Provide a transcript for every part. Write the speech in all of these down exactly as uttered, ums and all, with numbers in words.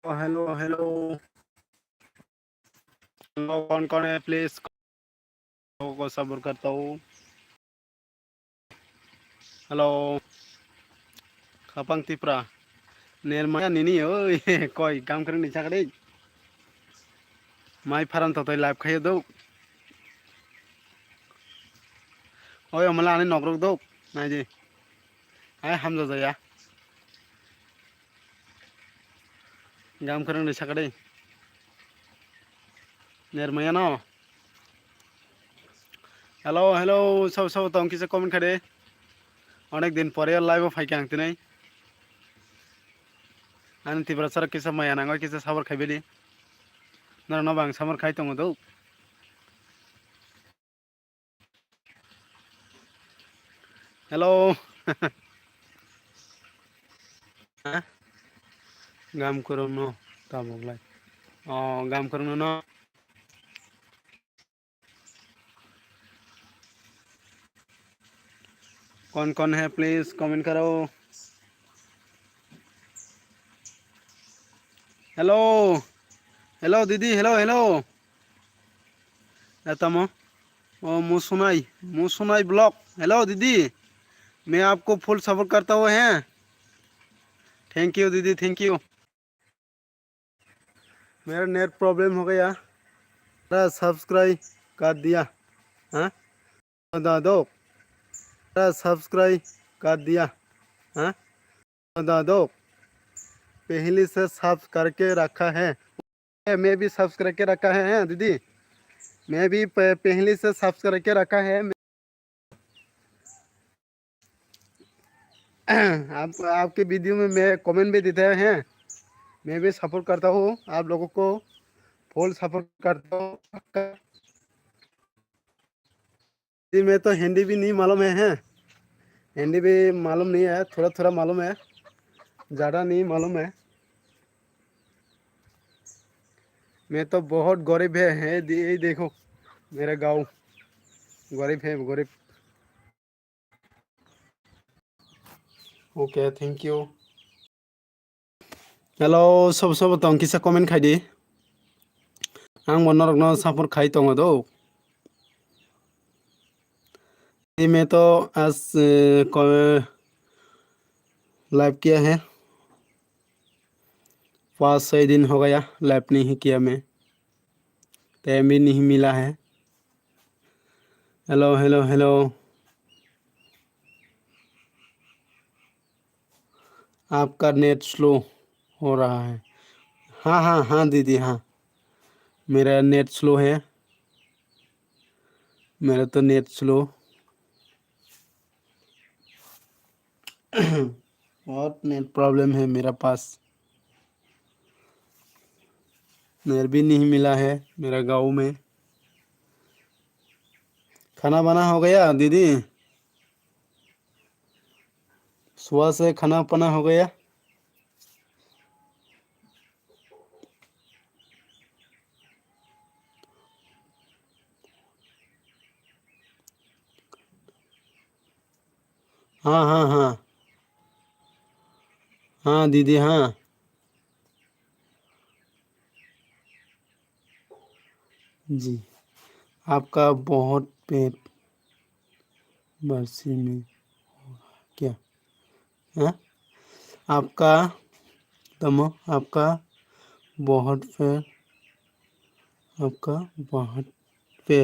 Oh, hello, hello. Hello, कौन कौन है, please? को सबर करता हूँ। Hello. Khapang Tipra. Ner maya nini, oi, koi, kam kring ni chakri. Mai pharan totoi live khayo do. Oi, omala ani nokrok do. Nai di. Hai, hamja jaya. Gam kwrwng ni sakadi. Nermaya no. Hello, hello, sabo sabo tong kisa comment khade. Onek din pore live o phaikha ang tinai. Ani Tiprasa rok kisa maya nango kisa sabor khaibedi. Norok no bang sabor khai tongo do. Hello. Ha? Gam kwrwng no tabuk lai. Oh, gam kwrwng no. कौन कौन है, please comment करो। Hello. Hello, दीदी। Hello, hello. Etamo. Oh, Musunai. Musunai vlog. Hello, दीदी। मैं आपको full support करता हूँ, हैं? Thank you, दीदी। Thank you। मेरा नेट प्रॉब्लम हो गया। मेरा सब्सक्राइब कर दिया। हाँ? बता दो। मेरा सब्सक्राइब कर दिया। हाँ? बता दो। पहले से साफ करके रखा है। मैं भी साफ करके रखा है, हाँ, दीदी। मैं भी प-, पहले से साफ करके रखा है। आप, आपके वीडियो में मैं कमेंट भी देते हैं। मैं भी सपोर्ट करता हूँ आप लोगों को, फुल सपोर्ट करता हूँ। जी, मैं तो हिंदी भी नहीं मालूम है, हैं? हिंदी भी मालूम नहीं है, थोड़ा थोड़ा मालूम है, ज़्यादा नहीं मालूम है। मैं तो बहुत गरीब है, है दे-, ये देखो मेरा गाँव, गरीब है, गरीब। Okay, thank you. Hello, sobo sobo tong kisa comment khai di. Ang bo norok no support khai tongo do. Di me to as, eh, ko-, live kiya hai. पाँच छः दिन हो गया, live नहीं किया मैं। टाइम भी नहीं मिला है। Hello, hello, hello. आपका नेट स्लो हो रहा है। हाँ, हाँ, हाँ, दीदी, हाँ। मेरा नेट स्लो है। मेरा तो नेट स्लो। बहुत नेट प्रॉब्लम है मेरा पास। नेट भी नहीं मिला है मेरा गाँव में। खाना बना हो गया, दीदी? सुबह से खाना पना हो गया? हाँ, हाँ, हाँ। हाँ, दीदी, हाँ। जी, आपका बहुत पेट बरसी में हो रहा है क्या? हाँ? आपका, तमो, आपका बहुत पे, आपका बहुत पे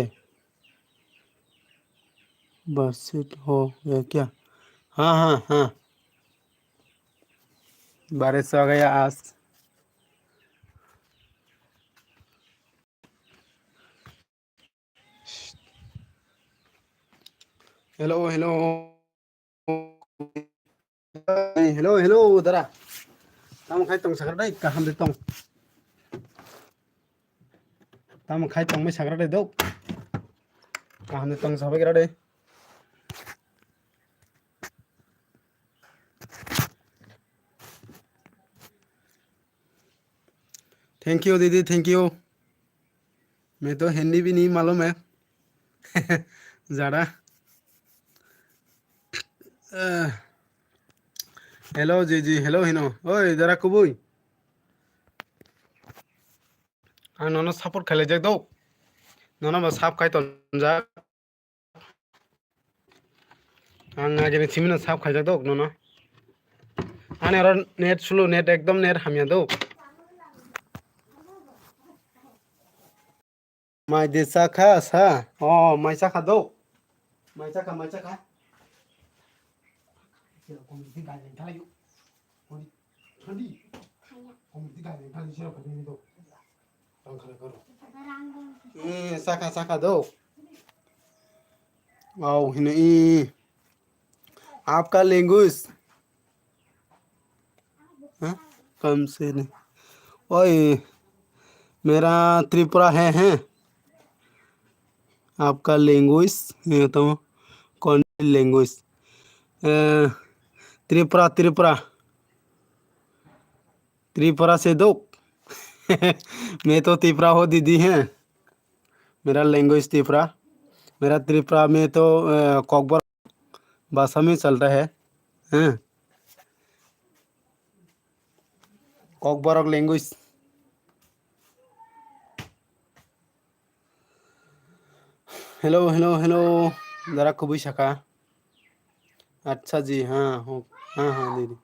बरसी हो गया क्या? हाँ, हाँ, हाँ। बारिश आ गया आज। Hello, hello. Hey, hello, hello, dara. Tamo khai tong sakra dai, kaham de tong. Tamo khai tong mai sakra dai do. Kaham de tong sabai gra dai. Thank you, दीदी, thank you। मैं तो हिंदी भी नहीं मालूम है। ज़्यादा। Hello, जी, जी, hello, hino। Oi, dara kubui। Ang nono support khlaijak do. Nono bo sap khai tonjak. Ang agini simino sap khaijak do nono. Ani oro net slow, net ekdom net hamya do. Mai de chakha sa? O, mai chakha do. Mai chakha, mai chakha. Hmm, chakha, chakha do. Wow, hino i. आपका language? हाँ? कम से नहीं। ओए, मेरा त्रिपुरा है, हैं? आपका language, ये तो कौन language? अ, त्रिपुरा, त्रिपुरा। त्रिपुरा से दो। मैं तो त्रिपुरा हो दीदी हैं। मेरा language त्रिपुरा। मेरा त्रिपुरा में तो, अ, कोकबर भाषा में चलता है। हैं? Kokborok language. Hello, hello, hello. Dara kubui saka. Acha ji, ha, ho, ha, ha, didi.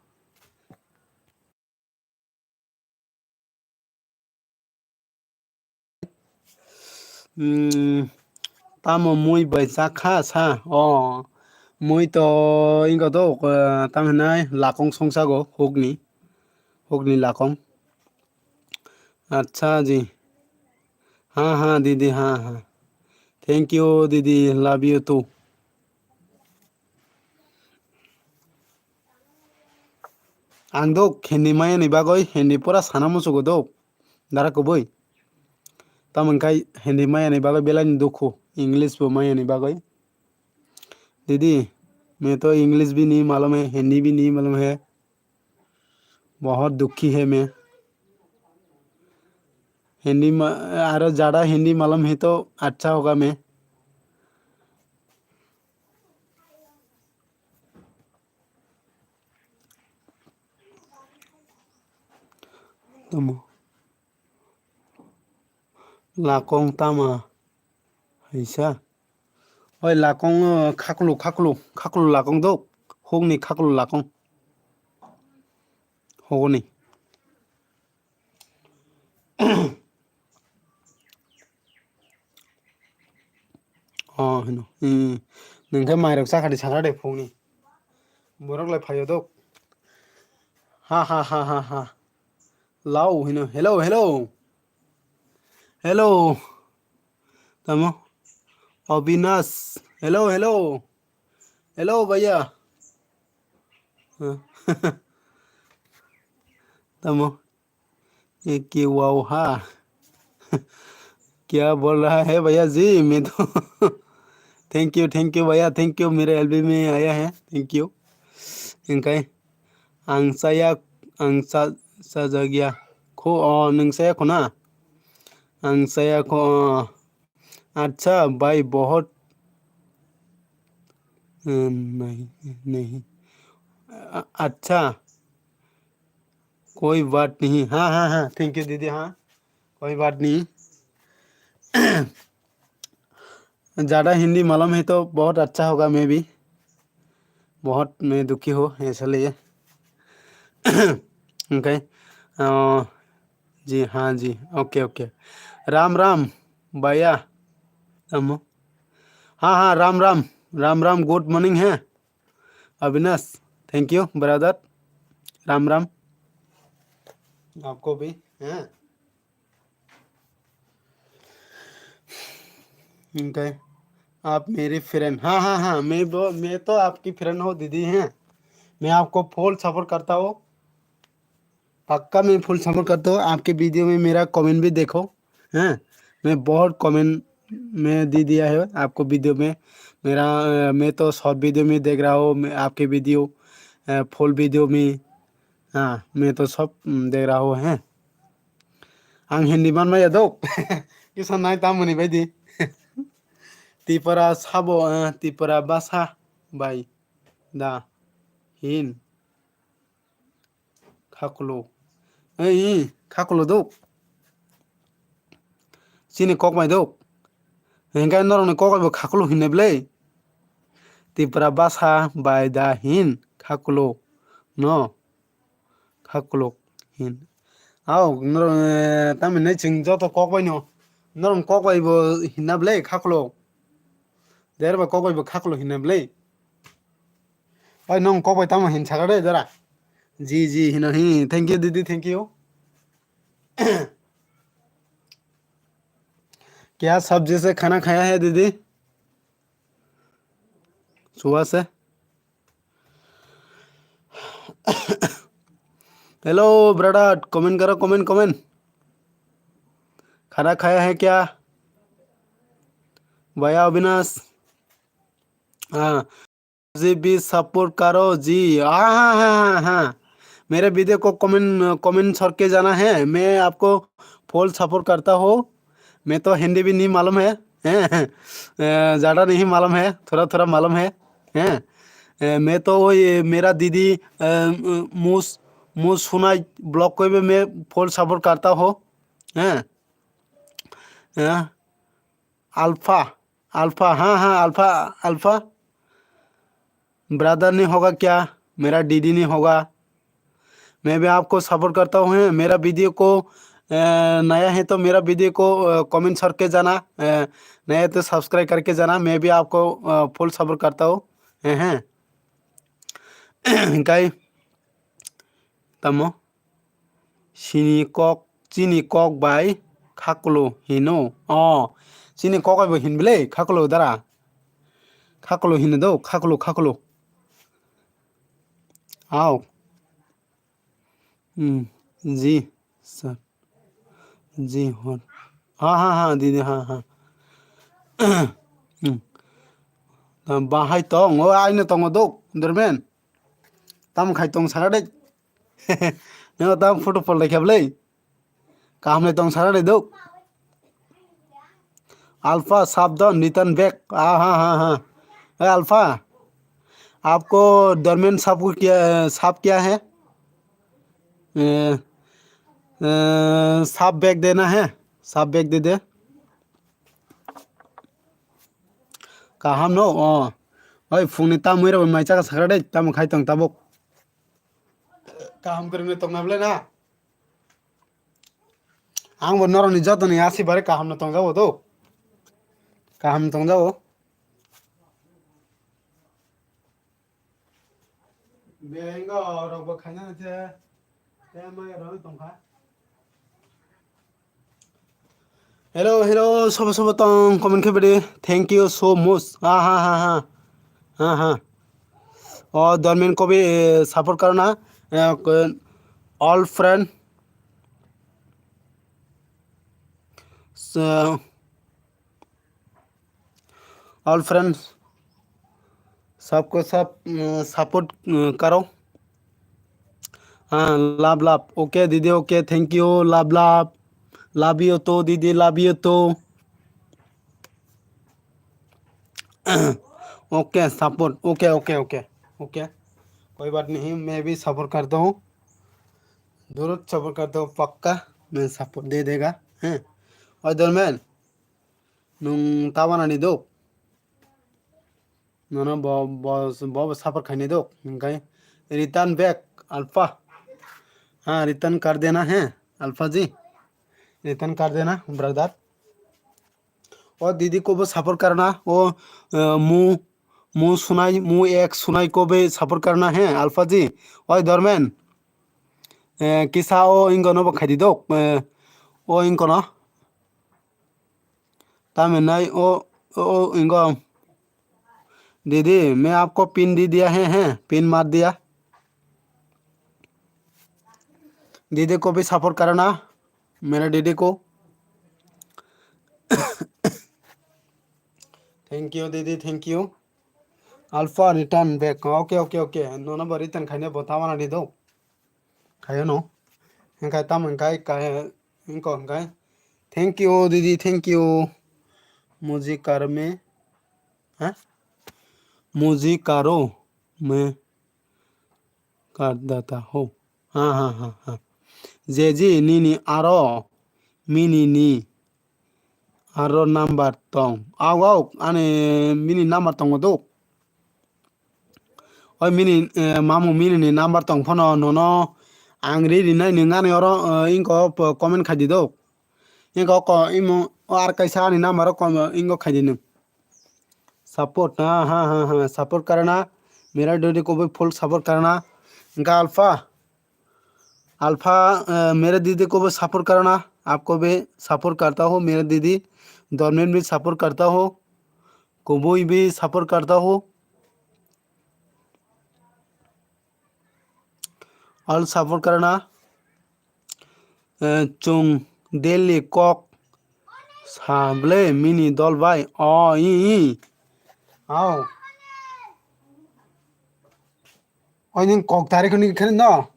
Hmm, tamo mui bai chakha sa? O, mui to ingo do, eh, tamo hinai lakong songsago hukni, hukni lakong. Acha ji. Ha, ha, didi, ha, ha. Thank you, didi. Love you too. Ang do Hindi maya ni bagwi Hindi pura sana musugo do. Dara kubui. Tamo wngkha Hindi maya ni bagwi belai ni dukhu. English bo maya ni bagwi. Didi, मैं तो English भी नहीं मालूम है, Hindi भी नहीं मालूम है। बहुत दुखी है मैं। Hindi मा-, अरे ज्यादा हिंदी मालूम है तो अच्छा होगा मैं। Tamo. Lakong tama. Haisa. Oi lakong, uh, khaklu, khaklu, khaklu lakong do. Hukni khaklu lakong. Hukni. Oh, hino. Hmm. Nungkhe mairok chakha di sakha de phungni. Borok lai phaio do. Ha, ha, ha, ha, ha. Lau hino. Hello, hello. Hello. Tamo? Avinash. Hello, hello. Hello, bhaiya. Tamo? ये क्या हुआ? क्या बोल रहा है भैया जी? मैं तो thank you, thank you भैया, thank you, मेरे एलबी में आया है, thank you। Hingkai ang saya, ang sa, sa jagya kho, o, nung saya kho na? Ang saya kho, o. Acha bhai, bahut, hmm, nahi, nahi. A-, acha. कोई बात नहीं। हाँ, हाँ, हाँ, thank you दीदी, हाँ, कोई बात नहीं। ज़्यादा हिंदी मालूम है तो बहुत अच्छा होगा, मैं भी बहुत मैं दुखी हूँ इसलिए। Okay, अ, जी हाँ जी, okay, okay। राम राम भैया। हाँ हाँ, राम राम, राम राम, good morning है। Avinash, thank you brother। Ram राम आपको भी। हैं? Okay। आप मेरी फ्रेंड, हाँ हाँ हाँ, मैं वो, मैं तो आपकी फ्रेंड हूँ दीदी, हैं। मैं आपको फुल सपोर्ट करता हूँ। पक्का मैं फुल सपोर्ट करता हूँ। आपके वीडियो में मेरा कमेंट भी देखो, हैं। मैं बहुत कमेंट में दे दिया है आपको वीडियो में। मेरा, अ, मैं तो शॉर्ट वीडियो में देख रहा हूँ, मैं आपके वीडियो, अ, फुल वीडियो में, हाँ, मैं तो सब, उम, देख रहा हूँ, हैं। Ang Hindi man maya do. Kisa nai tamoni bai di. Tipra sabo, eh, Tipra basa bai da hin. Khakulu. Eh, eh, khakulu do. Chini kok bai dok. Hingke norokni kok bai bo khakulo hinne belai. Tipra basa bai da hin khakulo. No. Khakulo hin. Au, norok, eh, tamni chwng joto kok bai no. Norok kok bai bo hinna belai khakulo. Derba kok bai bo khakulo hinna belai. Oi, nong kok bai tamo hin sakha de dara. Ji, ji, hino hi. Thank you, didi, thank you. क्या सब्जी से खाना खाया है दीदी? सुबह से। Hello brother, comment करो, कमेंट, कमेंट। खाना खाया है क्या? भैया अविनाश। हाँ। जी भी सपोर्ट करो जी। हाँ, हाँ, हाँ, हाँ, हाँ। मेरे वीडियो को कमेंट, कमेंट करके जाना है। मैं आपको फुल सपोर्ट करता हूँ। मैं तो हिंदी भी नहीं मालूम है, हैं? अ, ज़्यादा नहीं मालूम है, थोड़ा, थोड़ा मालूम है, हैं? अ, मैं तो वही मेरा दीदी, अ, मूस, मूस सुनाई ब्लॉग को भी मैं फुल सपोर्ट करता हूँ, हैं? अ, अल्फा, अल्फा, हाँ, हाँ, अल्फा, अल्फा। ब्रदर नहीं होगा क्या? मेरा डीडी नहीं होगा। मैं भी आपको सपोर्ट करता हूँ, हैं? मेरा वीडियो को, अ, नया है तो मेरा वीडियो को, अ, कमेंट करके जाना, अ, नया है तो सब्सक्राइब करके जाना। मैं भी आपको, अ, फुल सपोर्ट करता हूँ, हैं, हैं? Guys, tamo? Chini kok, chini kok bai khakulo hino. O, chini kok bai bo hin bele khakulo dara. Khakulo hino do, khakulo, khakulo. Au. Hmm, ji, sir. Ji, hon. Ha, ha, ha, didi, ha, ha. Hmm. Bahai tong, o, aino tongo do, dermen. Tamo khai tong sara de. Neo tam photo pol lekha bele. Kaham le tong sara de do. Alpha, सावधान, return back. हाँ, हाँ, हाँ, हाँ। ए, अल्फा, आपको डोरमेन साहब को क्या, साहब क्या है? ए, ए, साहब बैक देना है, साहब बैक दे दे। Kaham no, o. Oi, phungni tamwi rok mai chaka sakra de, tamo khai tong tabuk. Kaham kwrwngwi tongna bwle na? Ang bo norokni jotoni asi bare kaham no tongjago do. Kaham tongjago. Bengo rok bo khaina te, te mai rok tongkha. Hello, hello, sobo sobo tong comment khe bidi. Thank you so much. Ha ha ha ha. Ha ha. O dormen kobi, eh, support karna, eh, all friend. So, all friends, सबको सब, अ, सपोर्ट, अ, करो। हाँ, love, love। OK दीदी, OK, thank you, love, love। Love you too दीदी, love you too। OK, support, OK, OK, OK, OK। कोई बात नहीं, मैं भी सपोर्ट करता हूँ। जरूर सपोर्ट करता हूँ, पक्का मैं सपोर्ट दे देगा, हैं? और डोरमेन, nung ta wanani do? Nono bo, bo, bo, bo suffer khaini do. Hingkai return back, Alpha. हाँ, return कर देना है, अल्फा जी। Return कर देना, ब्रदर। ओ दीदी को भी सपोर्ट करना। ओ, अ, मु, मु सुनाई, मु एक सुनाई को भी सपोर्ट करना है, अल्फा जी। ओए धर्मेन, ए, किसा ओ इंगो नो बखाई दी दो, ए, ओ इंगो no. Tamo nai o, o, o, ingo. दीदी, मैं आपको पिन दे दिया है, हैं? पिन मार दिया। दीदी को भी सपोर्ट करना, मेरा दीदी को। Thank you, दीदी, thank you। Alpha return back। OK, OK, OK। Nono bo return khaina bo ta wanani do. Khayo no. Hingkai tamo hingkai, kai, hingko hingkai. Thank you, didi, thank you। मुझे कर में, हाँ? मुझे करो, मैं कर देता हूँ। हाँ, हाँ, हाँ, हाँ। Jeji nini aro mini ni Aro number tong. Aw, aw, ani mini number tongo do. Oi mini, eh, mamu mini ni number tong phano nono ang ri rinai nwng ani oro, eh, inko po-, comment khai di do. Inko ko imo o ar kaisa ani number o kom-, inko khai di nwng. Support, ha, ha, ha, ha, support karna, mera didi ko bhi full support karna. Inka Alpha, Alpha, eh, mere didi ko bhi support karna, aapko bhi support karta ho, mere didi, Dormen bhi support karta ho, Kubui bhi support karta ho. All support karna. Eh, chwng daily kok sa ble mini dol bai. O, i, i. Au. Oi, nwng kok tari khani khani no.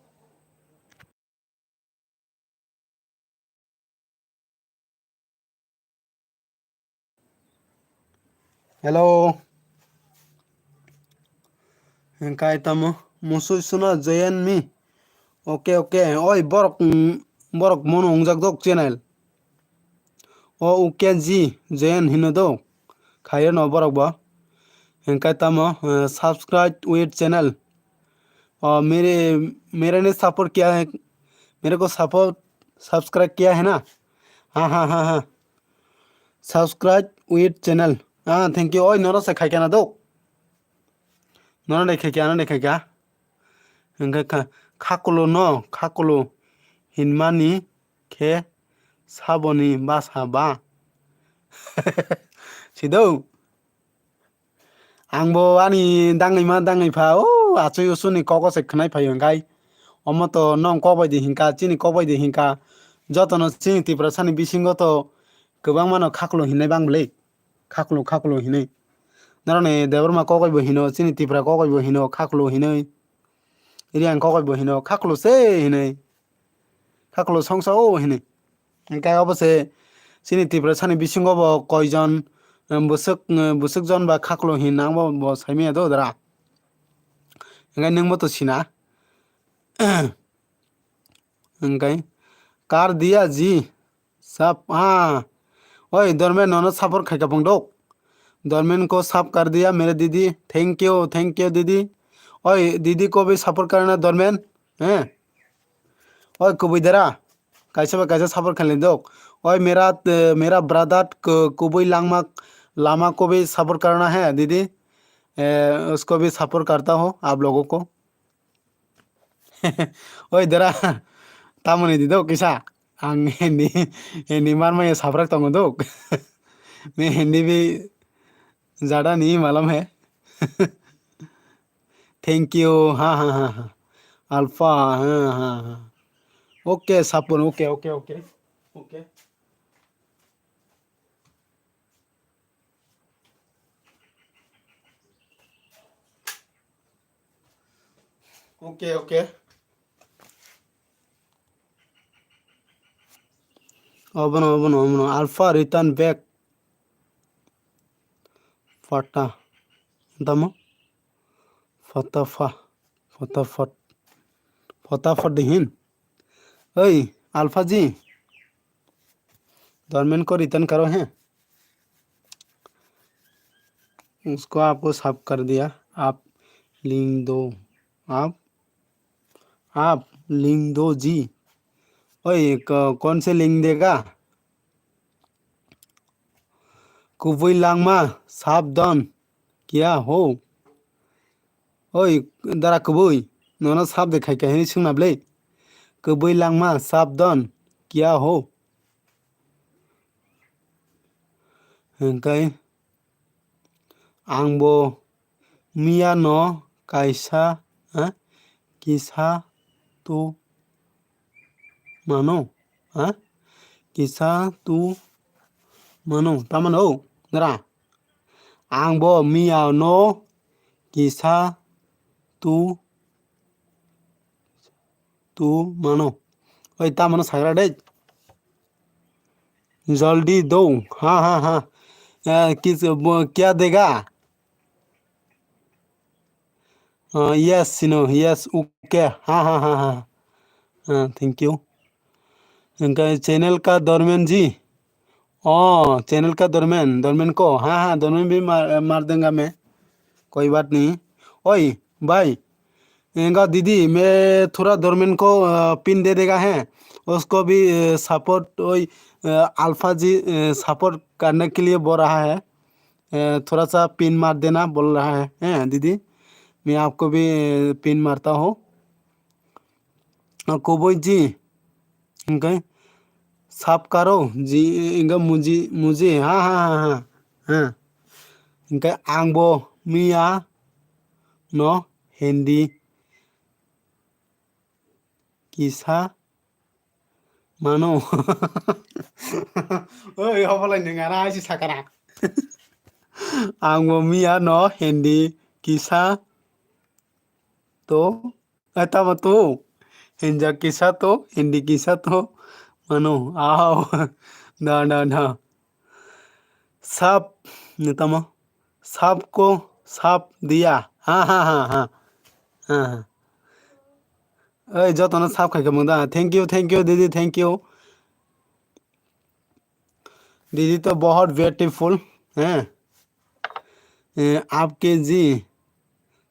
Hello. Hingkai tamo musui suna join me. Okay, okay. Oi, borok, mm, borok mono wngjak dok channel. O U K G join hino do. Khayo no borok bo. Hingkai tamo, eh, subscribe with channel. O mere, mere ne support kiya hai, mere ko support, subscribe kiya hai na? Ha, ha, ha, ha. Subscribe with channel. Ah, thank you. Oi, noro se khai kana do. Noro de khai kana, de khai ka. Hingkai kha, khakulo no, khakulo hinmani khe saboni basa ba. Sido. Angbo ani dangwi ma dangwi pha, o achoi usuni kogo se khwnai phaio hingkai. Omo to nong kok bai di hingka, chini kok bai di hingka. Jotono chini Tiprasani bisingo to kwbangmano khakulo hinai bang bwlwi. Khakulo, khakulo hinwi. Norokni Debbarma kok bai bo hino, chini Tipra kok bai bo hino, khakulo hinwi. Reang kok bai bo hino, khakulo se hinwi. Khakulo songsa o hinwi. Hingke obo se chini Tiprasani bisingo bo koijon, em, bwswk, em, bwswk jon ba khakulo hin nang bo, bo saimaya do dara. Hingke nwng bo to sina. Hingke kar diya ji. Sab, ah. Oi, Dormen, nono support khai ka phang dok. Dormen ko sab kar diya, mere didi. Thank you, thank you, didi. Oi, didi ko bhi support karna, Dormen. Eh. Oi, kubui dara. Kaisa ba kaisa support khai dok. Oi, mera, eh, mera brother ko, kubui langma, lama ko bhi support karna hai, didi. Eh, usko bhi support karta ho, aap logo ko. Oi dara, tamoni di do kisa. Ang hindi, hindi marmaya saprak tongo do. Me hindi bhi jada nahi malam hai. Thank you. Ha, ha, ha, ha. Alpha. Ha, ha, ha. Okay, sapun. Okay, okay, okay. Okay. Okay, okay. Obono, obono, obono. Alpha return back. Fata. Damo. Fatafa. Fatafat. Fatafat dihin. Oi, Alpha ji. Dormen ko return karo hai. Usko aapko sab kar diya. Aap link do. Aap, aap link do ji. Oi, ko-, kaun se link dega? Kubui langma, sabdhan, kiya ho? Oi, dara kubui, nono sab de khai khai hini sungna ble. Kubui langma, sabdhan, kiya ho? Hingkai, angbo miya no kaisa, ha, kisa tu mano, ha, kisa tu mano, tamano, nara. Angbo miya no kisa tu tu mano. Oi, ta mano sagra de. Jaldi do. Ha, ha, ha. Eh, kis, bo, kya dega? Ah, yes, sino. Yes, okay. Ha, ha, ha, ha. Ah, thank you. Hingke channel ka Dormen ji. ओ, चैनल का डोरमेन, डोरमेन को, हाँ, हाँ, डोरमेन भी मार, मार देंगा मैं, कोई बात नहीं। ओए, भाई, एंगा दीदी, मैं थोड़ा डोरमेन को, अ, पिन दे देगा है, उसको भी, अ, सपोर्ट, ओए, अ, अल्फा जी, अ, सपोर्ट करने के लिए बोल रहा है। अ, थोड़ा सा पिन मार देना बोल रहा है, हैं, दीदी? मैं आपको भी, अ, पिन मारता हूँ। अ, कुबुई जी, इनका साफ करो जी, इनका मुझे, मुझे, हाँ, हाँ, हाँ, हाँ, हाँ। इनका आंगबो मिया नो Hindi kisa mano. Oi, obolai nung ana aisi sakana. Ang bo miya no Hindi kisa to, eh, tamo to. Hindi kisa to, Hindi kisa to mano. Aw. Da, da, da. Sab, ne tamo. Sabko sab diya. Ha, ha, ha, ha. Ha, ha. Oi, jotono sab khai khe mung da. Thank you, thank you, didi, thank you. दीदी तो बहुत ब्यूटीफुल हैं। ए, आपके जी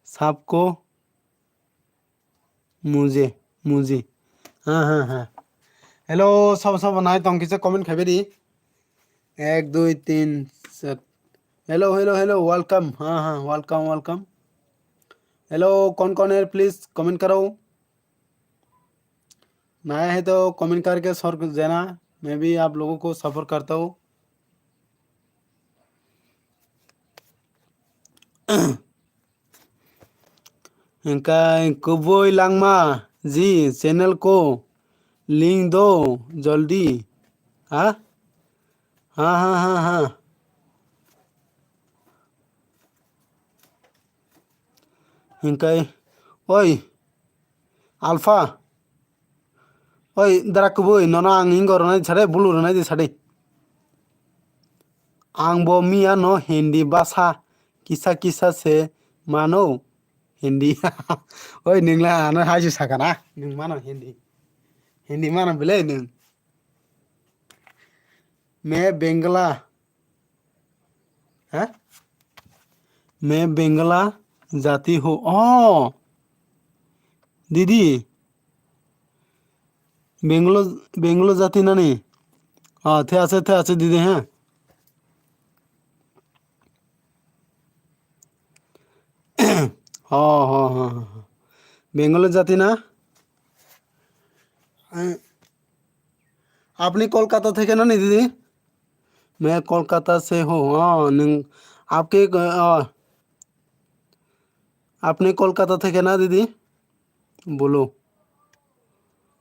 सबको मुझे, मुझे। हाँ, हाँ, हाँ। हेलो, सब, सब नाय तंग किसे कमेंट खाबे दी। एक, दुई, तीन, चार। Hello, hello, hello, welcome. हाँ, हाँ, वेलकम, वेलकम। हेलो, कौन, कौन है, प्लीज कमेंट करो। नया है तो कमेंट करके सर देना, मैं भी आप लोगों को सपोर्ट करता हूँ। इनका कुबोई लांगमा जी चैनल को लिंक दो जल्दी। हाँ, हाँ, हाँ, हाँ, हाँ। Hingkai, oi, Alpha, oi, dara kubui, nono ang ingo rwnai sade, bulu rwnai di sade. Ang bo miya no Hindi basa kisa kisa se mano, Hindi. Oi, nwng la ano hai se sakana, nwng mano Hindi. Hindi mano belai nwng. Me Bengla. हाँ? मैं बेंगला जाति हूँ। ओ, दीदी, bungalow, bungalow जाति ना नहीं? हाँ, थे आसे, थे आसे दीदी, हाँ। हाँ, हाँ, हाँ, हाँ, हाँ। बेंगलो जाति ना? हाँ। আপনি কলকাতা থেকে না নি দিদি? मैं कोलकाता से हूँ। हाँ, नों, आपके, अ, আপনি কলকাতা থেকে না দিদি? बोलो।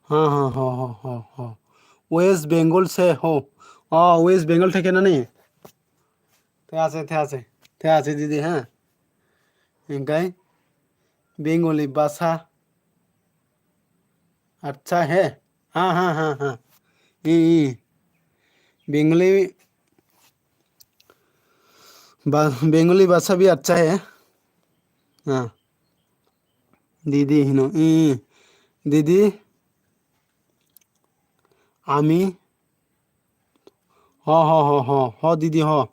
हाँ, हाँ, हाँ, हाँ, हाँ, हाँ। West Bengal से हो। हाँ, West Bengal থেকে না নি? ঠিক আছে, ঠিক আছে, ঠিক আছে দিদি, হ্যাঁ। এঙ্কাই বেঙ্গলি ভাষা আচ্ছা হে। হ্যাঁ, হ্যাঁ, হ্যাঁ, হ্যাঁ। ই, ই। বেঙ্গলি বা-, বেঙ্গলি ভাষা ভি আচ্ছা হে। হ্যাঁ। দিদি হিনো। ই, ই। দিদি, আমি, হ, হ, হ, হ, হ, দিদি, হ।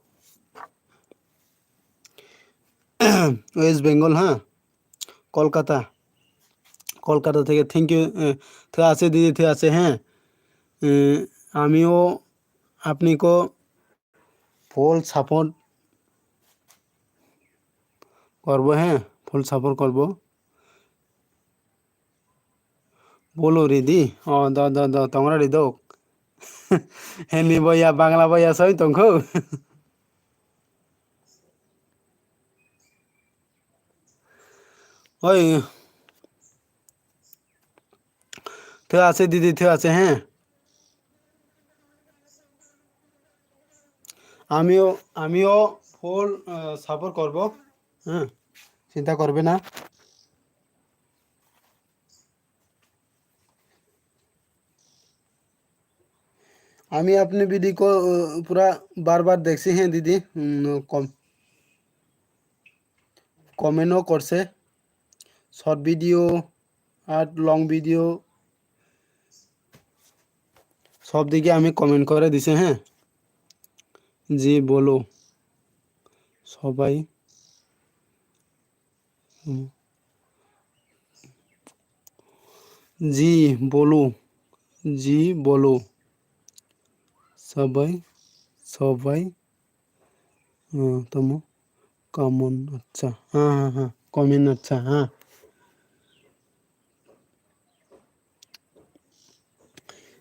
ওয়েস্ট বেঙ্গল, হ্যাঁ? কলকাতা। কলকাতা থেকে thank you, এ, ঠিক আছে দিদি, ঠিক আছে, হ্যাঁ। এ, আমিও আপনিকে ফুল সাপোর্ট করবো, হ্যাঁ, ফুল সাপোর্ট করবো। Bolo ridi, o, do, do, do, tongra ridok. Hindi boya, Bangla boya, soi tongkho. Oi. ঠিক আছে দিদি, ঠিক আছে, হ্যাঁ। আমিও, আমিও ফুল, আহ, সাপোর্ট করব। হ্যাঁ, চিন্তা করবে না। আমি আপনি ভিডিও ক-, পুরা বারবার দেখছি, হ্যাঁ দিদি। উম, কম-, কমেন্টও করছে। শর্ট ভিডিও আর লং ভিডিও সব দিকে আমি কমেন্ট করে দিছে, হ্যাঁ। জি বলো। সবাই। হুম। জি বলো। জি বলো। সবাই, সবাই। হুম, tamo? Comment, আচ্ছা। হ্যাঁ, হ্যাঁ, হ্যাঁ। Comment, আচ্ছা, হ্যাঁ।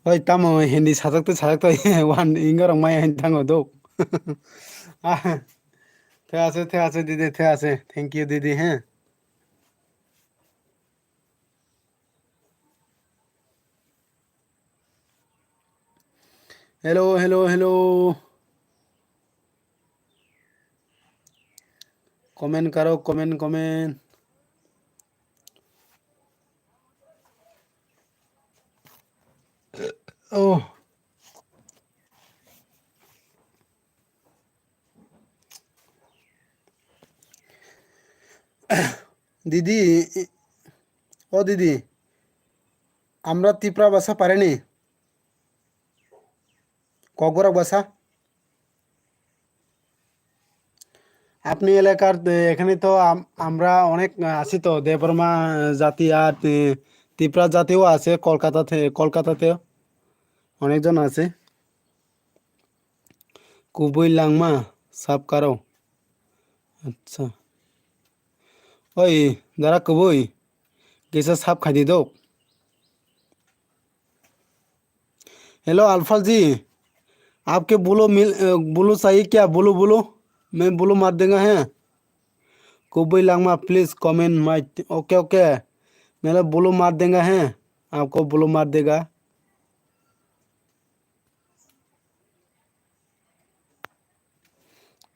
Oi, tamo Hindi sajak twi sajak twi wan inga rok maya hin thango dok. Ah, thik ase, thik ase, didi, thik ase. Thank you, didi, heh. Hello, hello, hello. Comment karo, comment, comment. Oh. Didi, ও দিদি, আমরা তিপ্রা ভাষা পারিনি? ককবরক ভাষা? আপনি এলাকার, এ, এখানে তো আম-, আমরা অনেক, আ, আছি তো, দেববর্মা, আ, জাতি আর, এ, তিপ্রা জাতিও আছে কলকাতাতে, কলকাতাতেও অনেকজন আছে। Kubui langma sab karo. Acha. Oi, dara kubui. Kisa sab khai di dok. Hello, Alpha ji. आपके ब्लू मिल, अ, ब्लू चाहिए क्या? Blue, blue? मैं ब्लू मार देगा, हैं? Kubui langma, please comment my, OK, OK. मैं ब्लू मार देगा, हैं? आपको ब्लू मार देगा।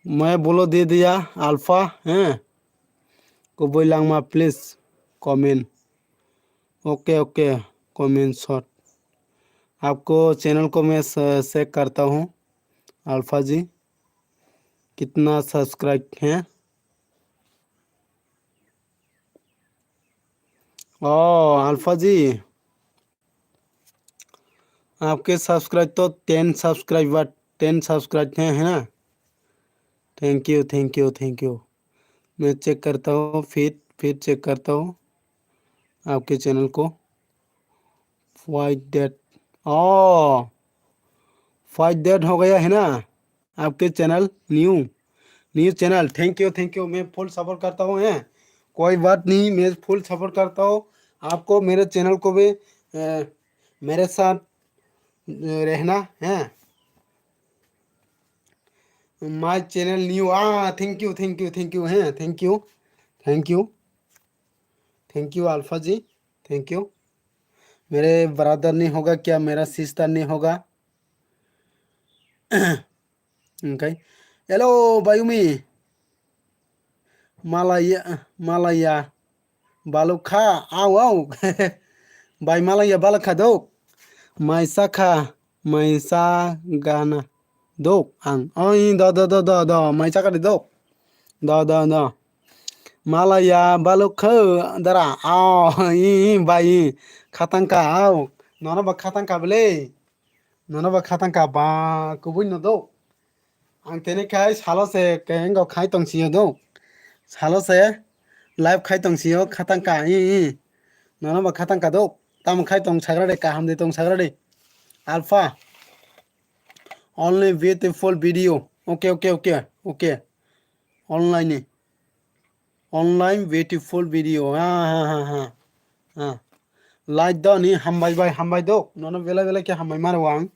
मैं ब्लू दे दिया, अल्फा, हैं? Kubui langma, please comment. OK, OK, comment short. आपको चैनल को मैं स-, चेक करता हूँ, अल्फा जी, कितना सब्सक्राइब है? ओ, अल्फा जी, आपके सब्सक्राइब तो टेन सब्सक्राइबर, टेन सब्सक्राइब हैं, है ना? Thank you, thank you, thank you. मैं चेक करता हूँ, फिर, फिर चेक करता हूँ आपके चैनल को। Five date, ओ, five date हो गया है ना? आपके channel new, new channel. Thank you, thank you। मैं फुल सपोर्ट करता हूँ, हैं? कोई बात नहीं, मैं फुल सपोर्ट करता हूँ आपको, मेरे चैनल को भी, अ, मेरे साथ, अ, रहना, हैं? My channel new, ah, thank you, thank you, thank you, हैं? Thank you, thank you, thank you, Alpha ji, thank you। मेरे ब्रदर नहीं होगा क्या, मेरा सिस्टर नहीं होगा? Okay. Hello, Bayumi. Malaya, Malaya. Balukha, au, au. Bai Malaya balukha dok. Maisa kha, maisa gana dok ang. Oi, do, do, do, do, do. Maisa kha dok. Do, do, do. Malaya balukha dara. Au, i, i, bai, i. Khatangka, au. Nono ba khatangka bele. Nono ba khatangka ba kubui no do. Ang tini khai salo se kengo khai tong siyo do. Salo se live khai tong siyo khatangka i i. Nono ba khatangka do. Tam khai tong sagra de kaham de tong sagra de. Alpha. Only beautiful video. Okay, okay, okay, okay. Online ni. Online beautiful video. Ha, ha, ha, ha. Ha. Like do ni hambai bai, hambai do. Nono bela bela ke hambai maro ang.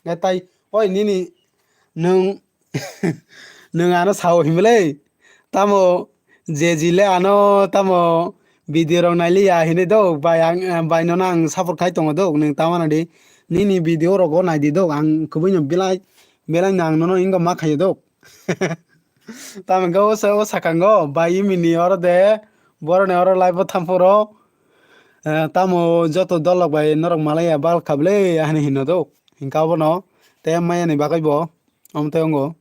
Ga tai, oi nini nung, nung ano sao himle. Tamo je jile ano tamo video rok naili ya hine do. Bai ang, bai nono ang support khai tongo do. Nung tamo na di. Nini video rogo nai di do. Ang kubui no belai, belai nang nono ingo ma khayo do. Tamo khe o sa-, o sakango, bai imini oro de, boroni oro live o thamporo, eh, tamo joto dolok bai norok malaya bal khablai, ahini hino do. Hinka obono, te maya ni bagwi bo, omo te ongo.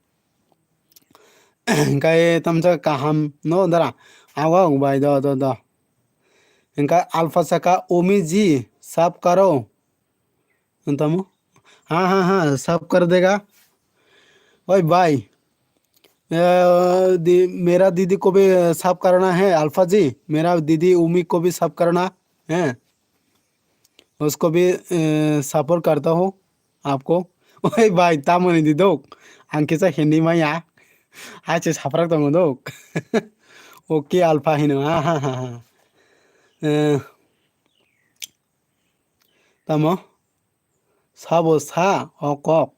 Hinkai tamsa kaham no dara, awa bai do, do, do. Hinka alpha saka, "Omi ji, sab karo." Tamo? Ha, ha, ha, sab kar dega. ओए भाई, अ, दी, मेरा दीदी को भी, अ, साफ करना है अल्फा जी, मेरा दीदी उमी को भी साफ करना है, उसको भी, अ, सपोर्ट करता हूँ आपको। Oi bai, tamoni di dok, ang kisa Hindi maya, hai se saprak tongo dok. Okay, alpha hino, ha, ha, ha, ha. Eh, tamo? Sabo sa, o kok.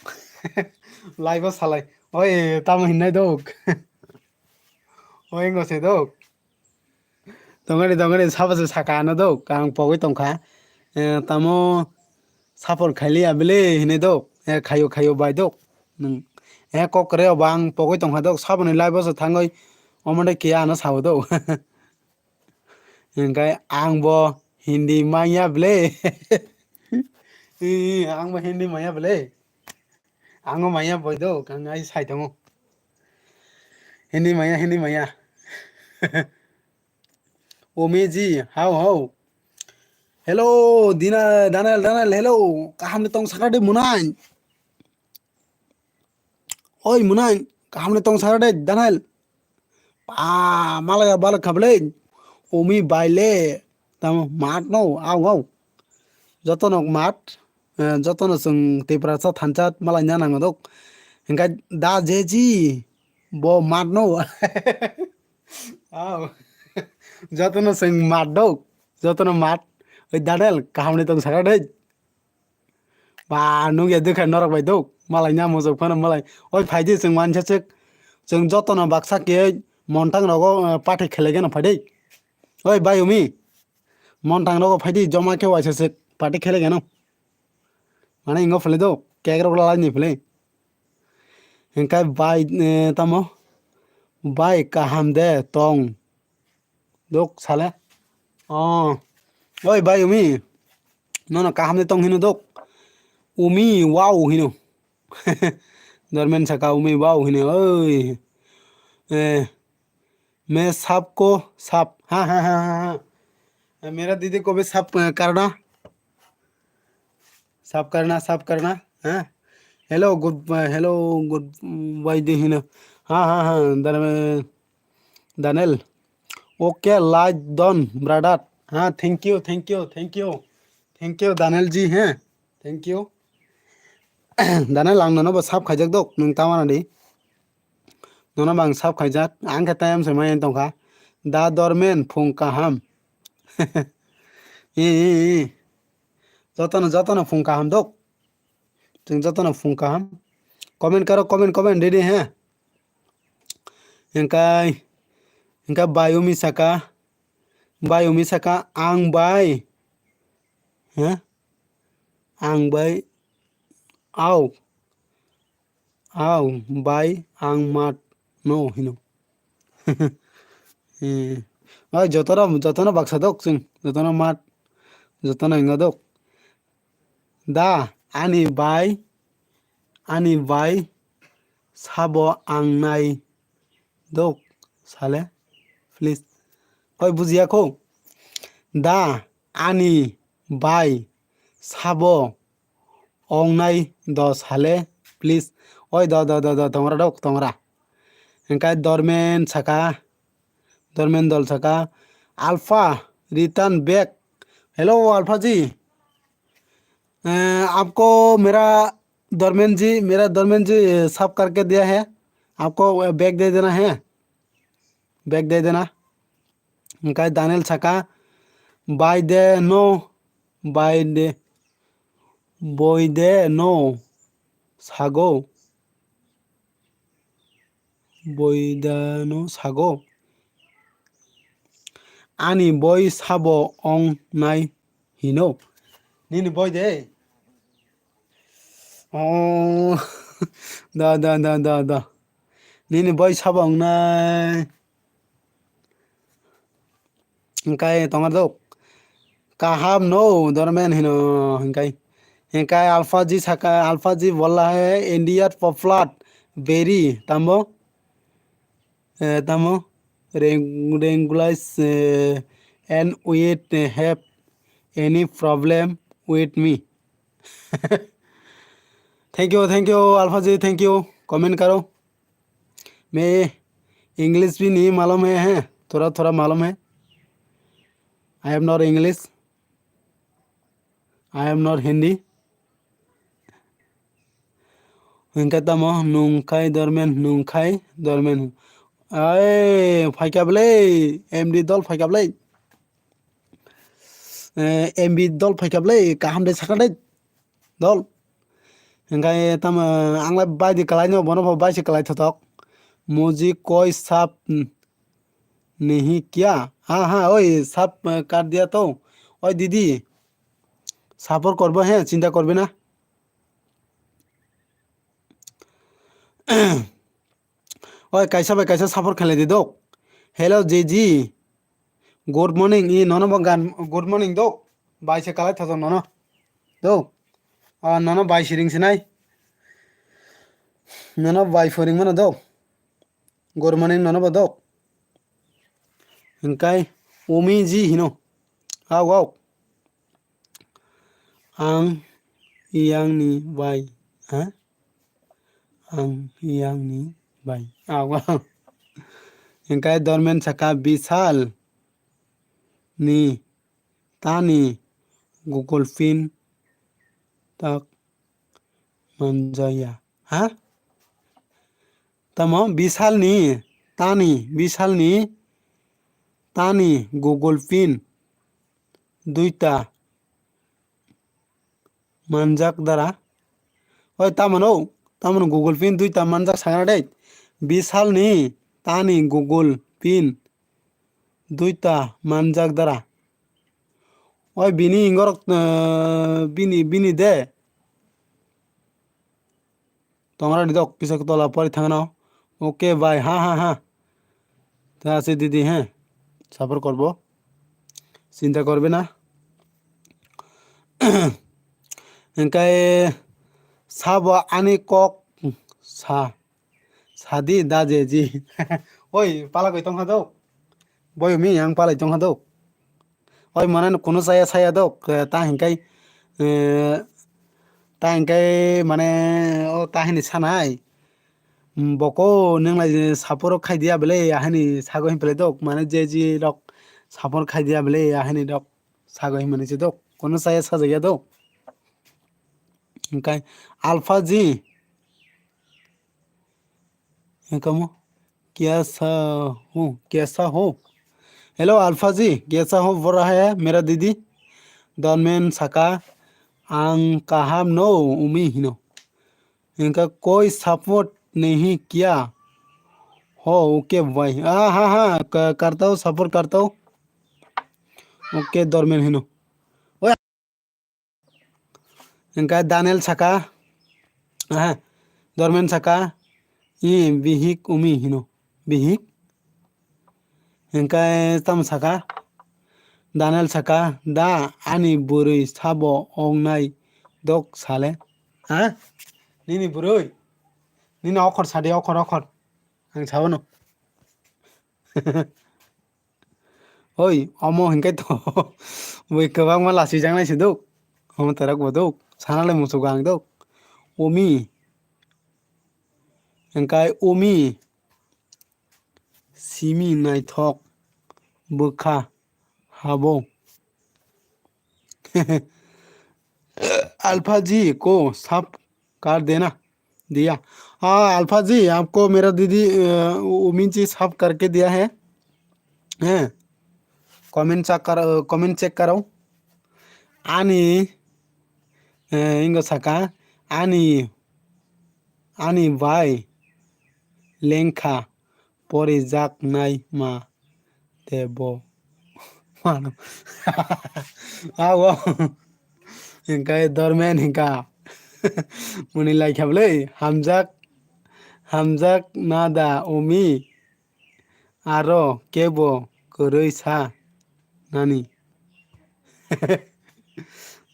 Live o salai. Oi, tamo hinnai dok. Oi, ngo se dok. Tongani, tongani, sabo se saka ano dok. Ang pogwi tongkha. Eh, tamo sapor khaili abele hinai dok. Eh, khayo, khayo bai dok. Nung. Eh, kok reo bang pogwi tongkha dok. Saboni live o se thangoi. Omo de kiya ano sabo dok. Hingkai ang bo Hindi manya ble. Ih, ang bo Hindi manya ble. Ang bo manya boy do, kang ai sai tongo. Hindi manya, Hindi manya. Omeji, how, how? Hello, Dina, Daniel, Daniel, hello. Kaham ni tong sakra de munai. Oi munai, kaham ni tong sakra de, Daniel. Pa, malaya balak khablai. Umi baile. Tamo mat no, au, au. Jotono mat, eh, jotono chwng Tiprasa thansa malai na nango dok. Hingkai da jeji, bo mat no. Au. Jotono chwng mat dok. Jotono mat. Oi Daniel, kaham ni tong sakra de. Ba, nukya dukha norok bai duk. Malai nya mujok phano malai. Oi, phaidi chwng mansa chwk. Chwng jotono baksa khe montang rogo, eh, party khelai gano phaidi. Oi, bai umi. Montang rogo phaidi joma khe waisa chwk party khelai gano. Mane ingo phale duk. Cake rok lalai ni phale. Hingkai bai, eh, tamo? Bai kaham de tong. Dok sale. Oh. Oi bai umi. Nono kaham de tong hino dok. Umi wow hino. Dormen saka umi wow hino. Oi. Eh. मैं सबको साफ, हाँ, हाँ, हाँ, हाँ, हाँ। मेरा दीदी को भी साफ, अ, करना। साफ करना, साफ करना, हाँ। Hello, good, uh, hello, good, mm, why do you know? हाँ, हाँ, हाँ, Daniel, Daniel. Okay, like done, brother. हाँ, thank you, thank you, thank you। Thank you, Daniel ji, हाँ। Thank you। Daniel, ang nono bo sap khaijak dok, nwng tamana di? Nono bang sap khaijak, ang khe tayam se mayan tongkha. Da dormen phung kaham. Ee, ee, ee. Jotono, jotono phung kaham dok. Chwng jotono phung kaham. Comment karo, comment, comment, ready, he? Hingkai, hingkai bai umi saka, bai umi saka, ang bai, he? Ang bai, au, au, bai, ang mat, no, hino. Eh, oi, jotono, jotono baksa dok chwng, jotono mat, jotono hinga dok. Da, ani bai, ani bai, sabo ang nai dok, sale, please. Oi, bujiya kho. Da, ani bai, sabo ong nai do sale, please. Oi, do, do, do, do, tongra dok, tongra. Hingkai dormen saka, dormen dol saka, Alpha, return back. Hello, Alpha ji। अ, आपको मेरा धर्मेन जी, मेरा धर्मेन जी, अ, साफ करके दिया है, आपको, अ, बैग दे देना है, बैग दे देना। Hingkai Daniel saka, bai de no, bai de, boi de no, sago, boi de no, sago. Ani boi sabo ong nai hino. Nini boi de. Oh, da, da, da, da, da. Nini boi sabo ong nai. Hingkai tonga dok. Kaham no, dormen hino, hingkai. Hingkai Alpha ji saka, Alpha ji bola hai, India popular, very, tambo? Eh, tamo? Reng-, regularize, eh, and with, eh, have any problem with me. Thank you, thank you, Alpha ji, thank you. Comment karo. मैं इंग्लिश भी नहीं मालूम है, हैं? थोड़ा थोड़ा मालूम है। I am not English. I am not Hindi. Hingke tamo nungkhai dormen, nungkhai dormen. Ai, phaikha blei, M D dol phaikha blei. Eh, M B dol phaikha blei, kaham de sakha de dol. Hingke tamo, ang lai bai di kalai no, bono bo bai se kalai thotok. Muji koi sap, hmm, nahi kya? Ha, ha, oi, sap, eh, kar diya to. Oi, didi, support korbo, he, chinta korbe na. Oi, kaisa bai kaisa support khailai di dok. Hello, J G. Good morning, i nono bo gan, good morning dok. Bai se kalai thajak nono. Dok. Ah, nono bai siring sinai. Nono bai phoring mano dok. Good morning nono bo dok. Hingkai umi ji hino. Au, au. Ang yang ni bai, ha? Ang yang ni bai. Au, au. Hingkai dormen saka Bishal ni tani Google Pin tak manjaya. Ha? Tamo Bishal ni tani, Bishal ni tani Google Pin duita manjak dara. Oi, tamano, tamano Google Pin duita manjak sakna dei. Bishal ni tani Google Pin duita manjak dara. Oi, bini ingorok, eh, bini, bini de. Tongra ni dok, kisa tola pori thangno. Okay, bye. Ha, ha, ha. Ta ase didi, he. Support korbo. Chinta korbe na. Hingkai sabo ani kok sa. Sadi da je ji. Oi, pala koi tongkha dok. Boyo mi yang palai tongkha dok. Oi, mane no kunu saya saya dok, eh, ta hingkai, eh, ta hingkai mane o ta hini sanai. Mm, boko neng lai je saporo khai dia bele, ahani sago hin pele dok, mane je ji rok sapor khai dia bele, ahani rok sago hin mani se dok, kunu saya saja ya dok. Hingkai Alpha ji, Hingkamo, कैसा हो, कैसा हो? Hello, Alpha ji, कैसा हो बोल रहा है मेरा दीदी? Dormen saka, ang kaham no, umi hino. Hingka koi support nahi kiya? Ho, okay bhai. Ah, ha, ha, ka-, karta ho, support karta ho. Okay, Dormen hino. Oi. Hingke Daniel saka, aha, Dormen saka, i bihik umi hino, bihik. Hingke tam saka, Daniel saka, da ani bwrwi sabo ongnai dok sale, ha? Nini bwrwi? Nini okhor sadi, okhor, okhor. Ang sabono. Oi, omo hingke to bui kwbangma lachijak nai se duk. Omo terak bo duk. Sana le muchuk ang duk. Umi. Hingkai umi. Simi naithok. Bwkha. Habo. Alpha ji ko sap कर देना, दिया। हाँ, अल्फा जी, आपको मेरा दीदी, अ, उमिन जी साफ करके दिया है। हैं? कमेंट चेक कर, कमेंट चेक करो। Ani, अ, ingo saka, ani, ani bai lengkha porijaknai ma. Tei bo mano. Awo. Hingkai Dormen hingka. Muni laikha bwlwi. Hamjak, hamjak nada umi. Aro kebo kwrwi sa nani.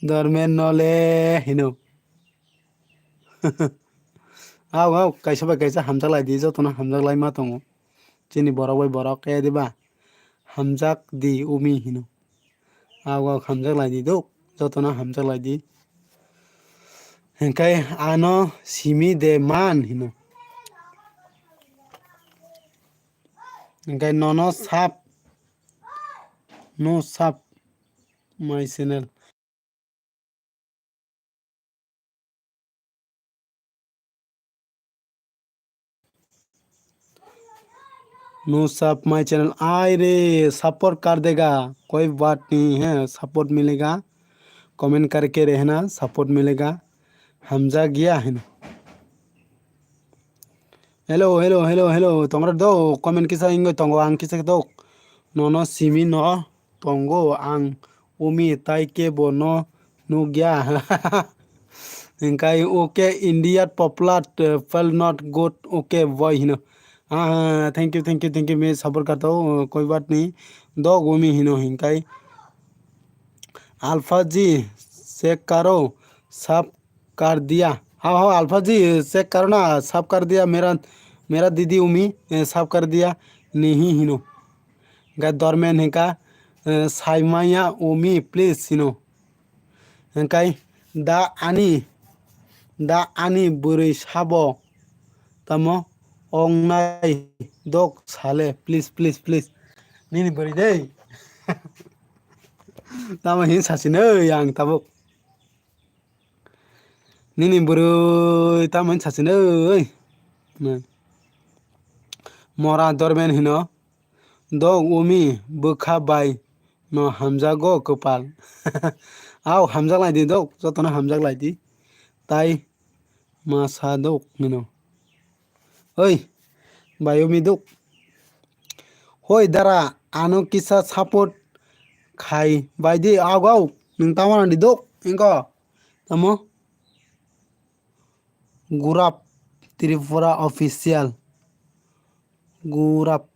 Dormen nole hino. Aw, aw, kaisa bai kaisa hamjak lai di, jotono hamjak lai ma tongo. Chini borok bai borok, kaya diba? Hamjak di, umi hino. Aw, aw, hamjak lai di, duk. Jotono hamjak lai di. Hingkai ano simi de man hino. Hingkai nono sub, no sub my channel. No sub my channel. Ai re, support kar dega. Koi baat nahi hai, support milega. Comment karke rehna, support milega. Hamja gaya hai na. Hello, hello, hello, hello. Tongra do, comment kisa ingo tongo ang kisa do. Nono simi no tongo ang umi tai ke bo no nugya. Hingkai okay, India popular, uh, feel not good, okay boy hino. Ah, thank you, thank you, thank you, me support karto, uh, koi baat nahi. Dog umi hino hingkai. Alpha ji, check karo, sab kar diya. Hao, hao, Alpha ji, check karo na, sab kar diya, mera, mera didi umi, eh, sab kar diya, nihi hino. Hingkai Dormen hingka, eh, saimaya umi, please hino. Hingkai da ani, da ani bwrwi sabo tamo ongnai dok sale, please, please, please. Nini bwrwi dei. Tamo hin sasinoi ang tabuk. Nini bwrwi tamo hin sasinoi. Mora Dormen hino. Dok umi bwkha bai no hamjago kwpal. Au hamjak lai di dok, jotono hamjak lai di. Tai masa dok hino. Oi, bai umi dok. Hoi dara, ano kisa support khai bai di, au, au, nwng tamo di dok, engko. Tamo? Gurap Tripura Official. Gurap.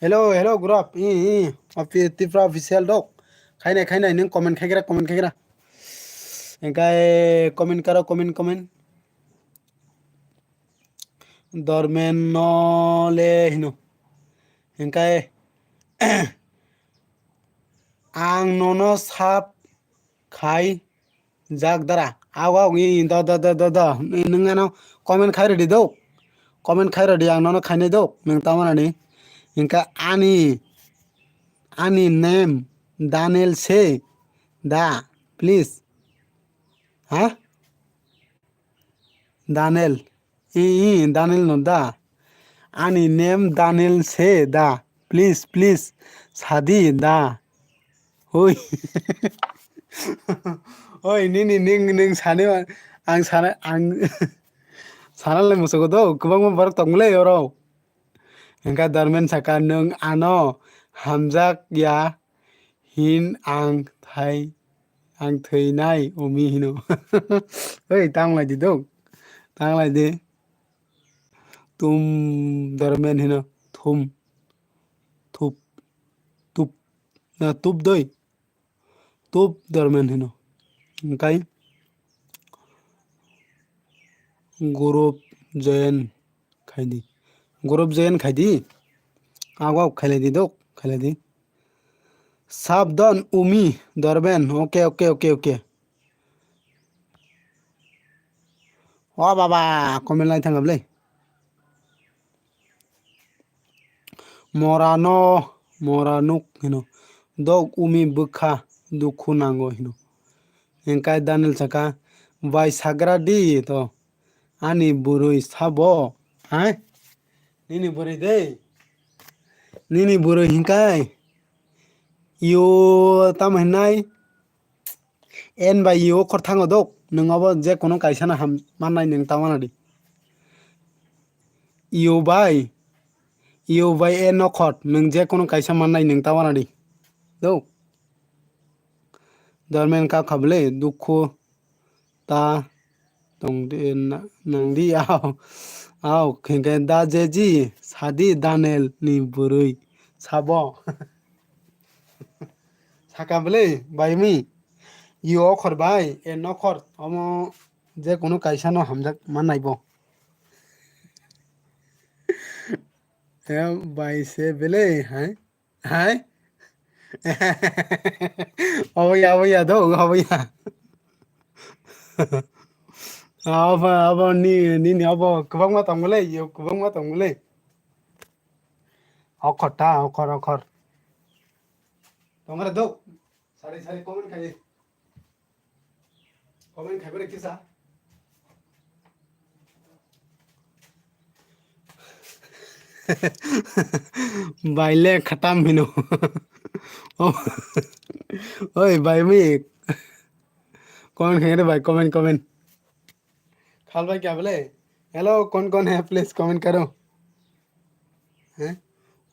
Hello, hello, Gurap. I, i, ofi-, Tripura Official dok. Khainai, khainai, nwng comment khaigra, comment khaigra. Engkai comment karo, comment, comment. Dormen no le hino. Engkai ang nono sab khai jak dara. Aw, aw, i, i, do, do, do, do, do. I, nwng ano comment khai rwdi do. Comment khai rwdi, ang nono khainai do. Nwng tamo nani. Hingka ani, ani name Daniel se da, please. Ha? Daniel. I, i, Daniel no da. Ani name Daniel se da. Please, please. Sadi da. Hoi. Hoi, nini ning, ning sani, ang sana, ang sana le musugo do. Kwbangma borok tongmole oro. Hingka Dormen saka, nwng ano hamjak ya hin ang thai, ang thwinai umi hino. Oi, tanglai di dok. Tanglai di. Tum Dormen hino. Thum. Thup. Tup. Na, tup doi. Tup Dormen hino. Hingkai group join khaidi. Group join khaidi. Ago khailai di dok, khailai di. Sabdon umi Dormen. Okay, okay, okay, okay. O baba, comment lai thangam le. Morano, mora nuk hino. Dok umi bwkha dukhu nango hino. Hingkai Daniel saka, bai sagra di to. Ani bwrwi sabo. Hai? Nini bwrwi de. Nini bwrwi hingkai. Yo tamo hinai. En bai yo khor thango dok. Nwng obo je kono kaisa no ham mannai nwng tamo nadi. Yo bai. Yo bai e nokhot nwng je kono kaisa mannai nwng tamo nadi. Do. Dormen ka khabwle dukhu ta tongdi na-, nangdi ao. Ao khengke da jeji sadi Daniel ni bwrwi sabo. Saka bwle bai mi. Yo okhor bai e nokhor omo je kono kaisa no hamjak mannai bo. E bai se bele hai. Hai? Obo ya, obo ya do, obo ya. Abo, abo ni, nini abo kwbangma tongmole, yo kwbangma tongmole. Okhor ta, okhor, okhor. Tongare dok. Sari sari comment khai. Comment khai bare kisa. Baile khatam hino. Oh. Oi, bai mi. Comment khai re bai, comment, comment. Khal bai kya bole? Hello, kon kon hai, please comment karo. Hein?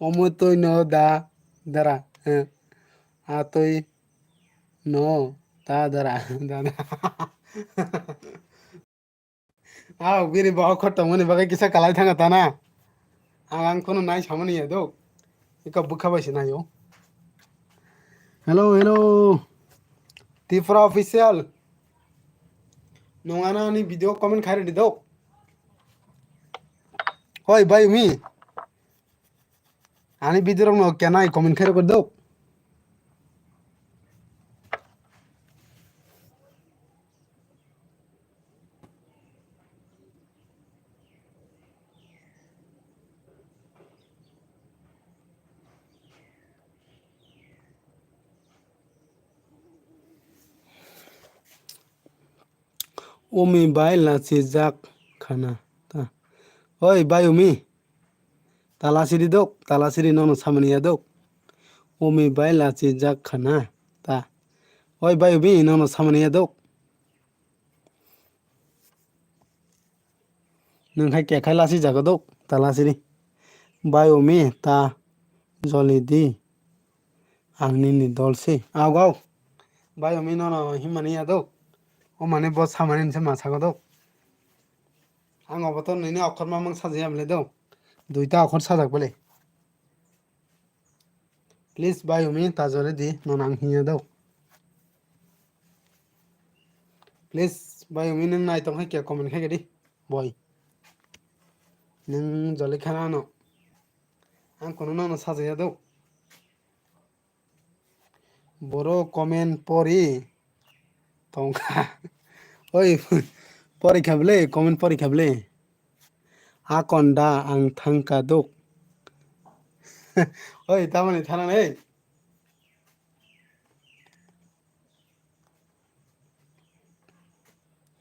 Omo tui no da dara. Hein? A tui no da dara. Da da. Aw, bini ba khor tongmani bagwi kisa kalai thanga ta na. Ang, ang kono nai samani ya do. Ika bukha bai se naio. Hello, hello. Tripura official. Nong ano ani video comment khai rwdi do. Hoi, bai umi. Ani video rok no kena comment khai rwdi do. Umi bai lachijak khana ta. Oi, bai umi. Tala siri dok, tala siri nono samani ya dok. Umi bai lachijak khana ta. Oi, bai umi nono samani ya dok. Nwng khai kekhai lasi jago dok, ta lasi ri. Bai umi ta joli di. Ang nini dol si. Aw gau. Bai umi nono himani ya dok. O mane bo samani se ma sago dok. Ang obo to nini okhor mamang sajaya bole dok. Duita okhor sajak bole. Please bai umi ta jole di, nono ang hinya do. Please bai umi nwng nai tong hai khe comment khai di. Boi. Nwng jole khana no. Ang kono nono sajaya do. Boro comment pori tongkha. Oi, pori kha bole, comment pori kha bole. Akon da ang thangka dok. Oi, tamani thana nei.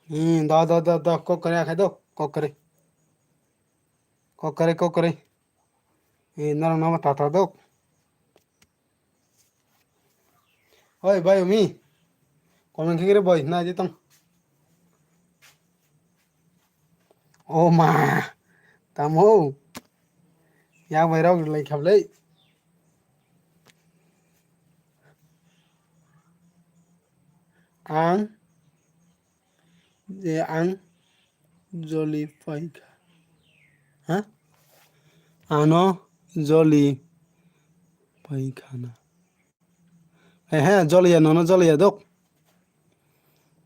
Hmm, da, da, da, da, kok kare akhai dok, kok kare. Kok kare, kok kare. Eh, norok no tata dok. Oi, bai umi. Comment khe kre boi, na je tong. O ma. Tamo. Yak bai rok lai khap lai. Ang. Je ang joli paikha. Ha? Ano joli paikhana. Ehe, joliya, nono joliya dok.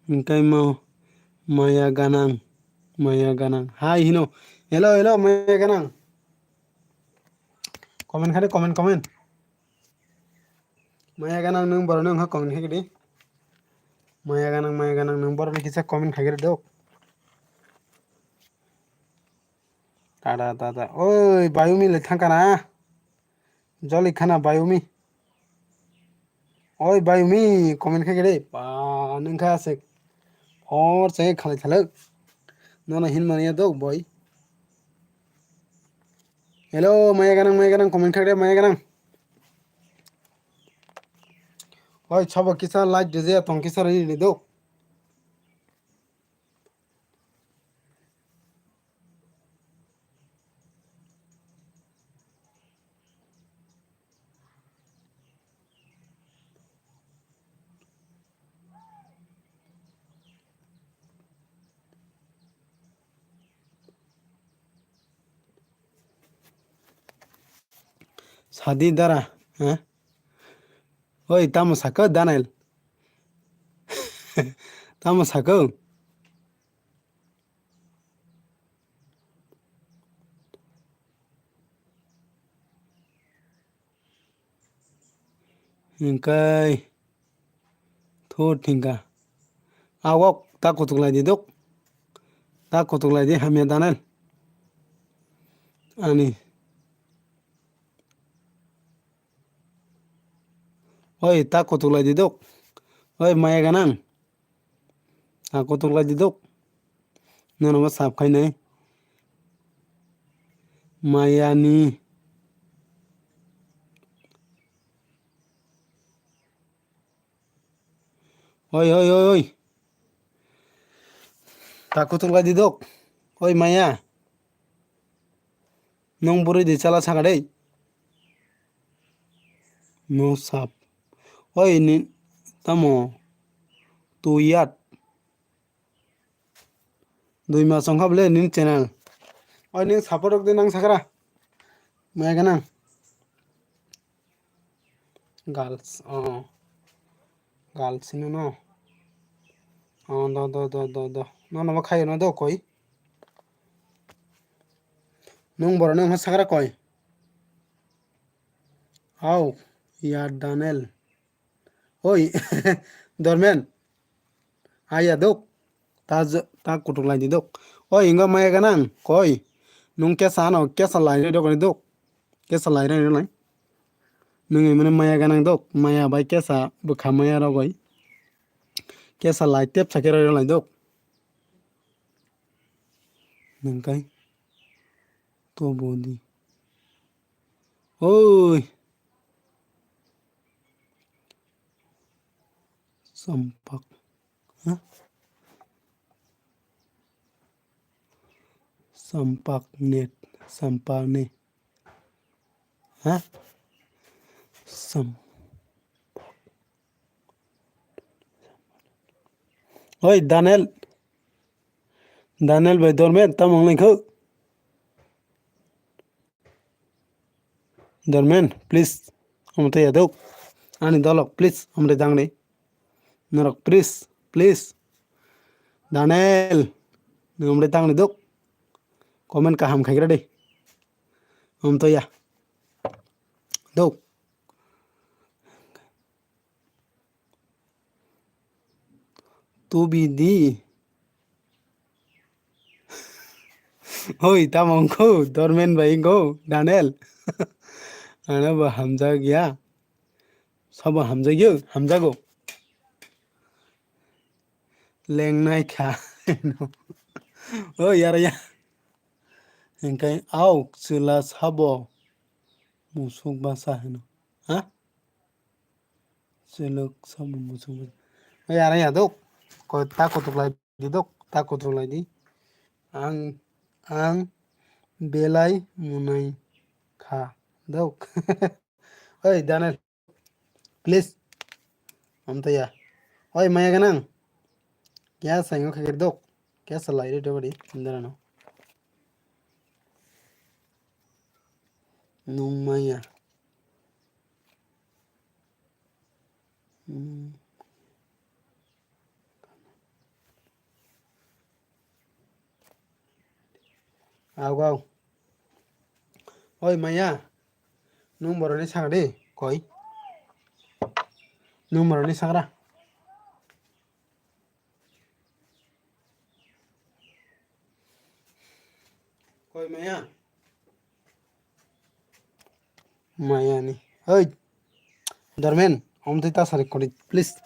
Engkai mo maya ganang, maya ganang. Hai hino. Hello, hello, maya ganang. Comment khade, comment, comment. Maya ganang nwng borok nang ha comment khai di. Maya ganang, maya ganang nwng borok ni kisa comment khai di dok. Tada, tada. Oi, bayumi le thangkana. Joli khana bayumi. Oi, bayumi, comment khai di. Ba, nwng kha se. Hor se khalai thalak. Nono hin mani ya dok, boy. Hello, maya ganang, maya ganang, comment khai di, maya ganang. Oi, chabo kisa like di je, tong kisa ri di dok. Sadi dara, ha? Oi, tamo saka Daniel? Tamo saka? Hingkai thut hingka. Awok ta kutuk lai di dok. Ta kutuk lai di hamya Daniel. Ani. Oi, ta kutuk lai di dok. Oi, maya ganang. Ta kutuk lai di dok. Nono bo sap khai nai. Maya ni. Oi, oi, oi, oi. Ta kutuk lai di dok. Oi, maya. Nwng bwrwi di chala saka dei. No sap. Oi, ni tamo. Tu yat. Dui mas wngkha bwle nini channel. Oi, nini support rok di nang sakra. Maya ganang. Girls, oh. Girls hino no. Oh, do, do, do, do, do. No, no, bo khayo no do koi. Nwng borok no wngkha sakra koi. Au, ya Daniel. Oi, Dormen. Aya dok. Ta j-, ta kutuk lai di dok. Oi, ingo maya ganang. Koi. Nwng kesa ano, kesa lai rw dok ni dok. Kesa lai rw lai. Nwng mane maya ganang dok. Maya bai kesa bwkha maya rogoi. Kesa lai tep sakhe rw lai dok. Nwng kai. To bodi. Oi. Sampak. Ha? Sampak net. Sampak ne. Ha? Sam. Oi, Daniel. Daniel bai Dormen, tamo wnglaikho? Dormen, please. Omo tei yadok. Ani dolok, please. Omo tei dangni. Norok, please, please. Daniel. Nwng omo tei dangni dok. Comment kaham khaigra de. Omo to ya. Dok. Tubi di. Hoi, tamo wngkho, Dormen bai wngkho, Daniel. Ano bo hamjak ya. Sabo hamjagyo, hamjago. Lengnai kha. Hoi, yara ya. Hingkai auk chwla sabo musuk basa hino. Ha? Selok sabo musuk basa. Oi, ara ya dok. Ko ta kutuk lai di dok. Ta kutuk lai di. Ang, ang belai munai kha dok. Oi, Daniel. Please. Amtaya. Oi, maya ganang. Kya saingo khakir dok. Kya salai re dok di. Indra no. Nung maya. Hmm. Au, au. Oi, maya. Nung boroni sakdi, koi. Nung boroni sakra. Koi maya? Maya ni. Oi. Dormen, om twi ta sari kori, please.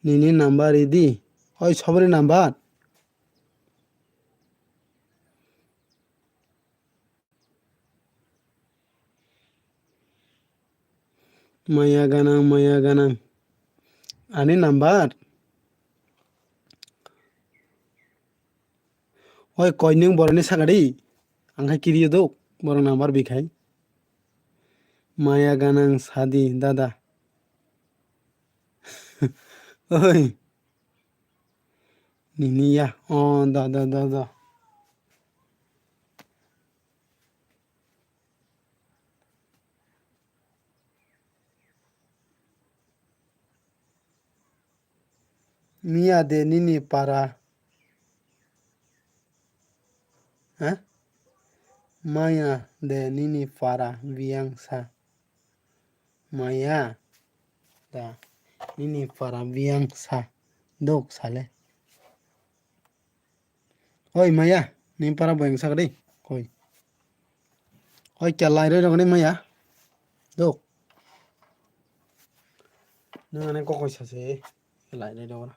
Nini number idi. Oi, sobri number. Maya ganang, maya ganang. Ani number. Oi, koi nwng boroni sakadi. Ang khai kiriyo dok, borok number bikhai. Maya ganang sadi, dada. Oi. Nini ya. Oh, da, da, da, da. Miya de nini para. Ha? Maya de nini para biyang sa. Maya da nini para biyang sa. Dok sale. Oi maya, ni para boyang sakdi. Koi. Oi kya lai roi rogni maya. Dok. Nwng ani kokoi sase. Lai lai dogora.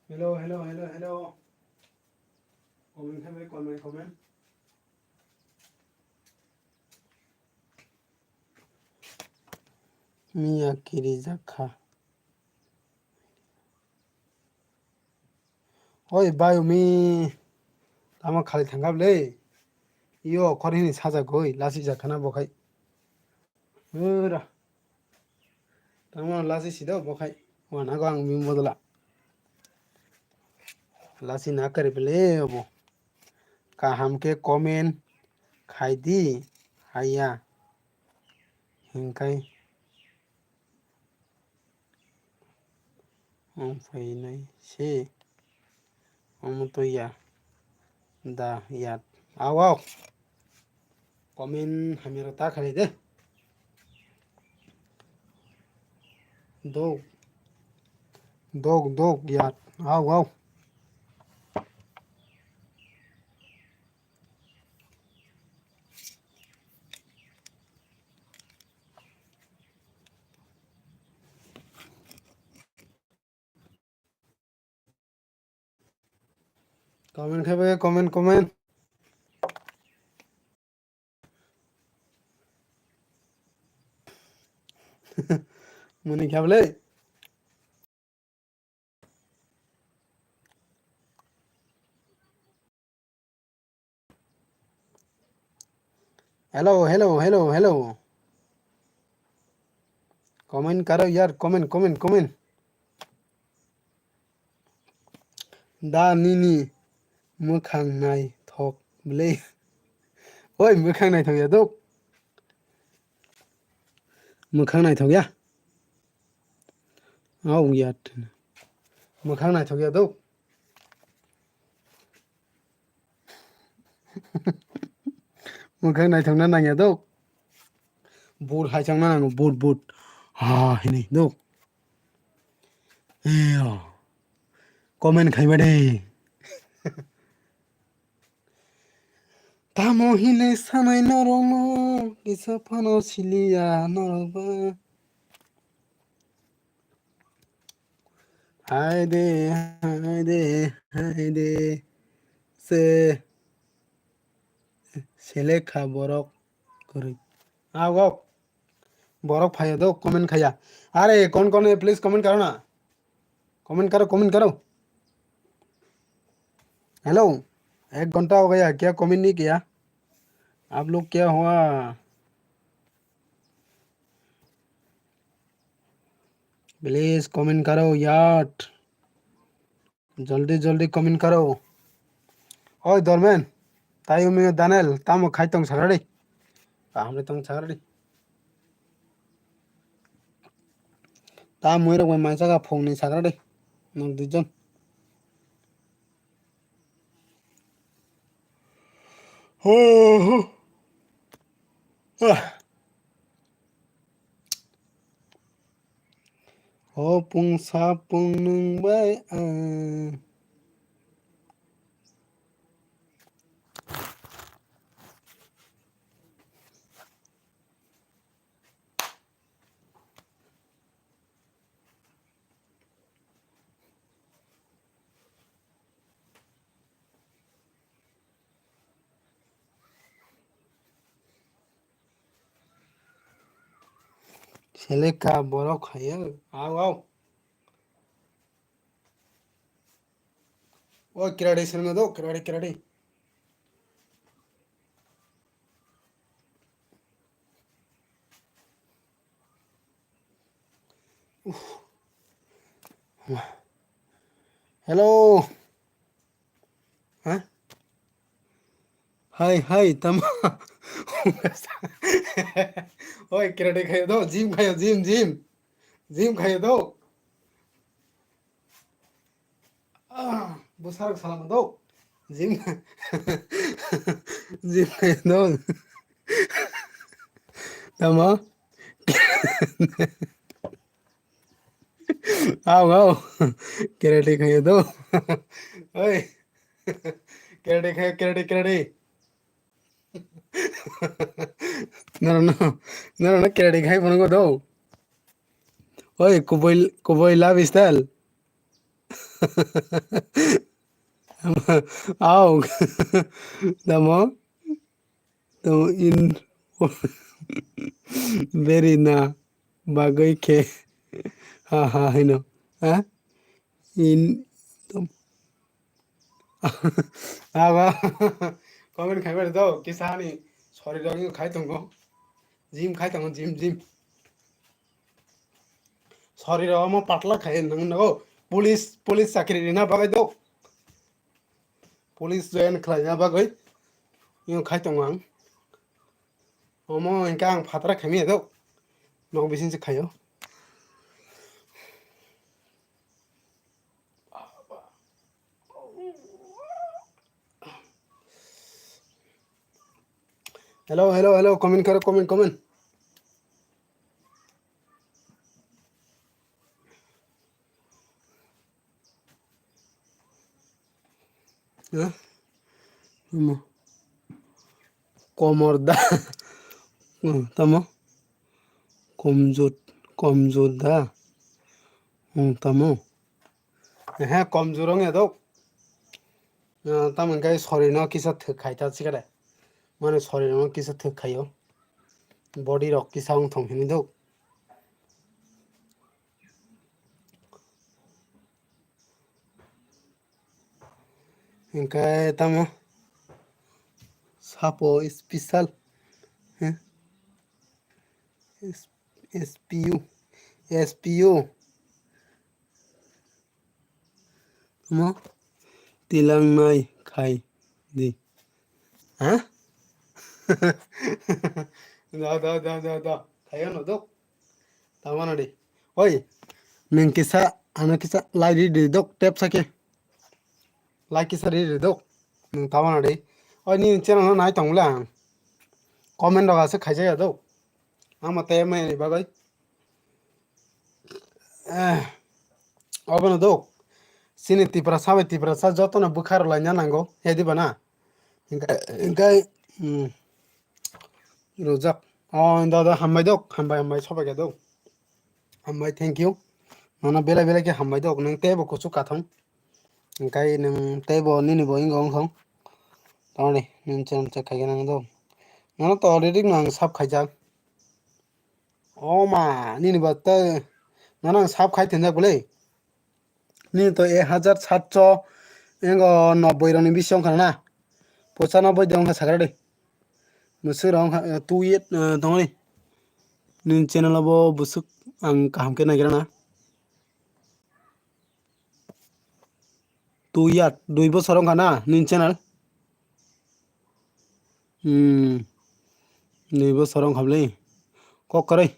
Hello, hello, hello, hello. Comment khe bai, comment, comment. Miya kiri jakha. Oi, bayo mi. Tamo khali thangkha bwle. Iyo, khor hini sajagoi, lasi jakhana bo khai. Ura. Tamo lasi sido bo khai. Wana go ang mi modla. Lasi na kare bwle obo. Kaham khe comment khai di, haiya. Hinkhai. Wng phainai se. Omo to ya. Da ya. Aw, aw. Comment hamya rok ta khalai de. Dog. Dog, dog ya. Aw, aw. Comment khai bai, comment, comment. Muni khablai. Hello, hello, hello, hello. Comment karo yaar, comment, comment, comment. Da nini mwkhang naithok bwle. Oi, mwkhang naithok ya dok. Mwkhang naithok ya. Au ya. Mwkhang naithok ya dok. Mwkhang naithokna nangya dok. But hai changna nango, but, but. Ha, hini dok. Eyo. Comment khaiba de. Tamo hinwi sanai norokno, kisa phano siliya norokba. Hai de, hai de, hai de. Se, selekha borok kwrwi. Agok. Borok phaiya do, comment khaiya. Are, kon kon hai, please comment karo na. Comment karo, comment karo. Hello, ek ghanta ho gaya, kya comment nahi kiya? Aap log kya hua? Please comment karo yaar. Jaldi jaldi comment karo. Oi Dormen, tai umi Daniel, tamo khai tong sagradi. Kaham ri tong sagradi. Ta mui rok bai mai saka phung ni sagra de. Nok duijon. Ho, ho. Ah. Ho pung sa pung nung bai ang. Seleka borok hai, au, au. O kirari sirna do, kirari, kirari. Uff. Hello. Ha? Hai, hai, tamo. Oi, karate khayo do, gym khayo, gym, gym. Gym khayo do. Ah, bwsarok salama do. Gym, gym khayo do. Tamo? Au, au. Karate khayo do. Oi. Kerede khayo, kerede, kerede. Norokno, norokno kerede khai phunukgo do. Oi, kubui, kubui love style. Au. Tamo? Tamo in very na bagwi khe. Ha, ha, hino. Ha? In, aba comment khai mani do, kisa ani sorry rok khai tongo, gym khai tongo, gym, gym. Sorry rok omo patla khai nang nago, police, police chakri rina bagwi do, police join khlaina bagwi yung khai tongo ang. Omo hinkhe ang phatara khaimaya do, nok bising se khaio. Hello, hello, hello, comment karo, comment, comment. Ha? Tamo? Komor da. Hmm, tamo? Komjur, komjur da. Hmm, tamo? Ehe, komjur wng ya dok. Ah, tamo hwnkhe sorry no kisa thwk khai ta sikare. Mane sorry no kisa thwk khaio. Body rok kisa wng thong hini dok. Hwnkhe tamo sapo special, eh? S-, S P U, S P U. Tamo tilang nai khai di. Ha? Da, da, da, da, da. Khayo no dok. Tamano de. Oi. Neng kisa, ano kisa like ri de dok, tep sake. Like kisa ri de dok. Neng tamano de. Oi, ni channel no nai tong le ang. Comment rok ase khaijak ya dok. Ang ma tei mai ni bagwi. Eh, obono dok. Chini Tiprasa bai Tiprasa jotono bwkha rw laina nango, he diba na? Hinkhe, hinkhe, hmm, rwjak. Oh, da, da, hambai dok, hambai, hambai, sobai khe dok. Hambai, thank you. Nono belai belai khe hambai dok, nwng teibo kuchuk kathong. Hinkhe nwng teibo nini bo wngkha wngkha. Tamoni, nwng channel check khaikhe nang dok. Nono to already nwng sub khaijak. O ma, nini ba ta, nono ang sub khai thenjak bwle. Nini to ek hajar satso, engo nobboi rokni bisingo wngkha na? Pochanobboi de wngkha sakra de. Mwswk rok wngkha, eh, two eight, eh, tongoni. Nini channel o bo bwswk ang kaham khe naigra na. Two year, dui bosor wngkha na nini channel? Hmm. Dui bosor wngkha bwle. Kok kwrwi.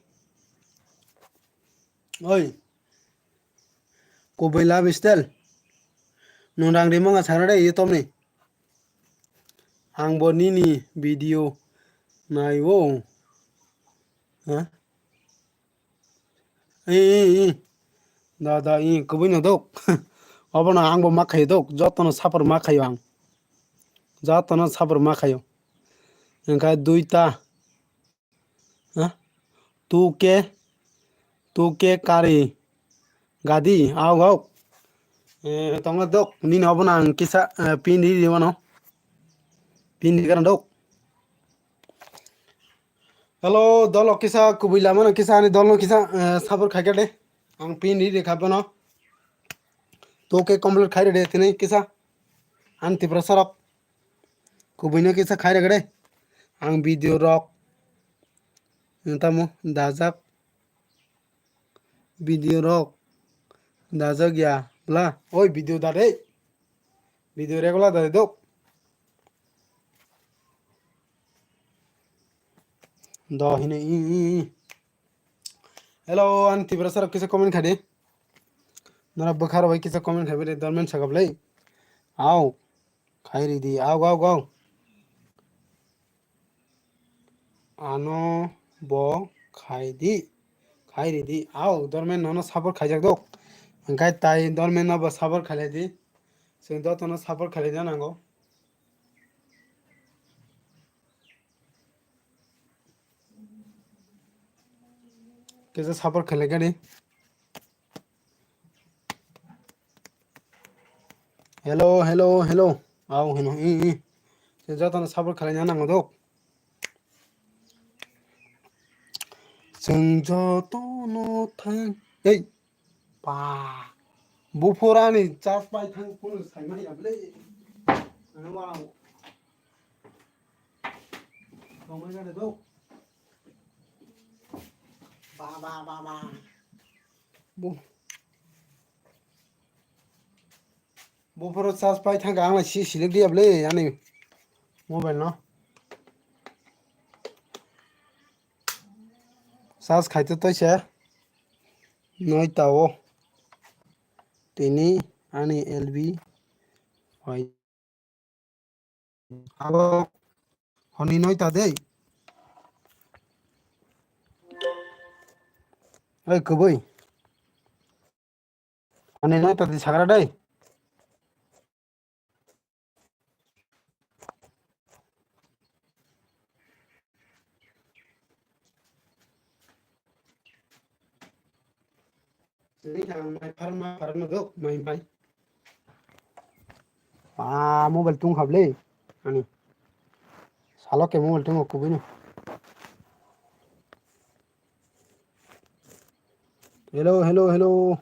Oi. Kubui love style. Nwng rang rimung sakna de YouTube ni. Ang bo nini video nai o. Ha? Ee, ee, ee. Da, da, ee, kubui no dok. Obono ang bo ma khayo dok. Jotono support ma khayo ang. Jotono support ma khayo. Hinkhe duita. Ha? Two K, two K kari gadi, aw, aw. Eh, tongo dok, nini obono ang kisa, eh, pin ri ri mano. Pin ri gana dok. Hello, dolo kisa kubui lama no kisa ani dolo kisa, eh, support khai de. Ang pin ri ri kha bono. Two K complete khai de tini kisa. An Tiprasa rok. Kubui no kisa khai de. Ang video rok. Tamo dajak. Video rok dajak ya bla. Oi video da de. Video regular da de dok. Do hine i, i, i. Hello, an Tiprasa rok kisa comment khai de. Nora bwkharo bai kisa comment khai de, dormen saka bwle. Au. Khai ri di. Au, au, au. Ano bo khai di, khai ri di. Au, dormen nono support khaijak dok. Hingkai tai dormen no bo support khailai di. Chwng jotono support khlaina nango. Kisa support khlai gani. Hello, hello, hello. Au hino, i, i. Chwng jotono support khlaina nango do. Chwng jotono thang. Ei. Ba. Buphurani charge pai thang kunu saimani ya ble. Ano wa. Tongmani gane do. Ba, ba, ba, ba. Bu. Buphuru charge pai thangkha, ang lai si select diya ble ani mobile no. Charge khaito toisa noita o tini ani L B phai. Abo honi noita dei. Oi kubui. Ani nai tadi sagra dai. Ni ang mai pharma pharma dok mai mai. Ah, mobile tung khable. Ani. Salo ke mobile tung kubui no. Hello, hello, hello.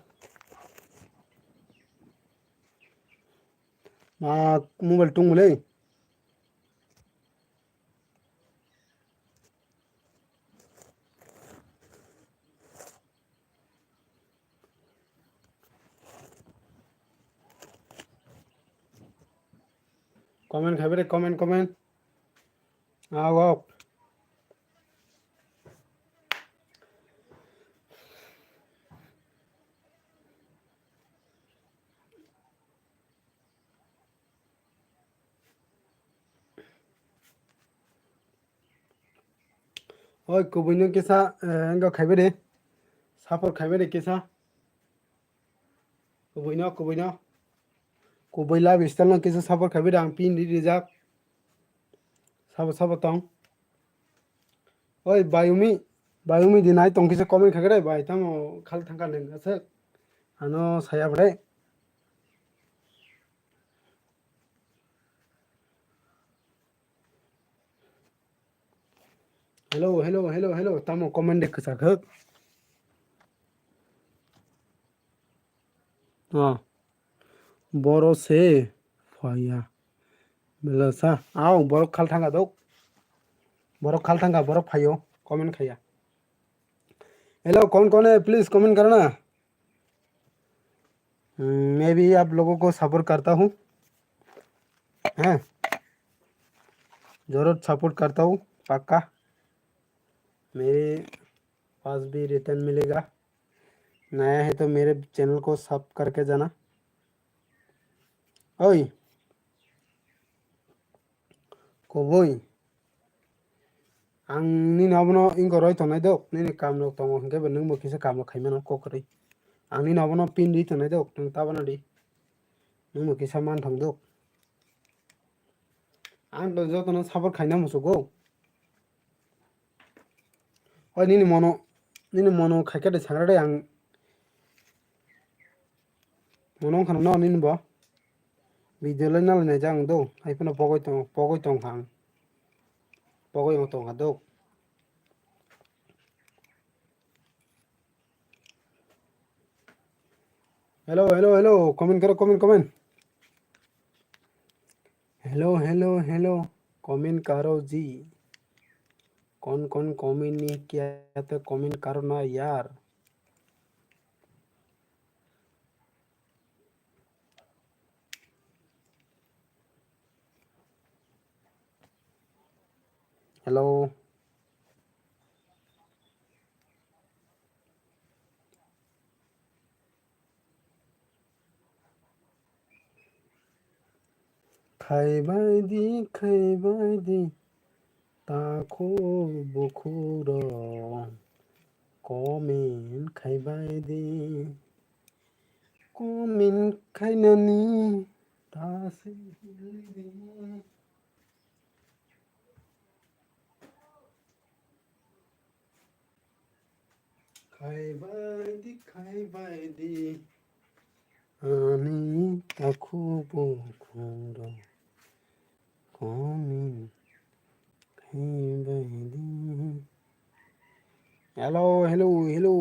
Ma mobile tung mulai. Comment khaibere, comment, comment. Awok. Oi, kubui no kisa, eh, engo khaibe de. Support khaibe de kisa. Kubui no, kubui no. Kubui la bistal no kisa support khaibe de ang pin di rijak. Sabo, sabo tong. Oi, Bayumi, Bayumi di nai tong kisa comment khaibe de bai. Tamo khal thangka neng asek. Ano saya bade. Hello, hello, hello, hello. Tamo comment de kwchak hwk. Ah. Boro se phaya. Belasa. Au, borok khal thangka dok. Borok khal thangka, borok phayo. Comment khaya. Hello, कौन कौन है? Please comment करो ना। हम्म, मैं भी आप लोगों को सपोर्ट करता हूँ, हैं, जरूर सपोर्ट करता हूँ, पक्का। मेरे पास भी रिटर्न मिलेगा। नया है तो मेरे चैनल को सब करके जाना। ओए, Kubui. Ang nini obono wngkha roi tongnai dok, nini kam rok tongo hwnkhe bo nwng bo kisa kam rok khaimano kok kwrwi. Ang nini obono pin rwi tongnai dok, nwng tabana di. Nwng bo kisa man thang dok. Ang to jotono support khaina muchugo. Oi nini mono, nini mono khaikhe de sangra de ang. Mono wngkha no nini bo. Video lai nalai naijak ang do. Hai phano pogoi tong, pogoi tongkha ang. Pogoi tongkha do. Hello, hello, hello. Comment karo, comment, comment. Hello, hello, hello. Comment karo ji. कौन कौन comment नहीं किया तो comment करो ना यार। Hello. Khaibai di, khaibai di, takhuk bukhuk rok comment khaibai di. Comment khainani Ta se. Khaibai di, khaibai di. Ani takhu bo khungdo. Komi khaibai di. Hello, hello, hello.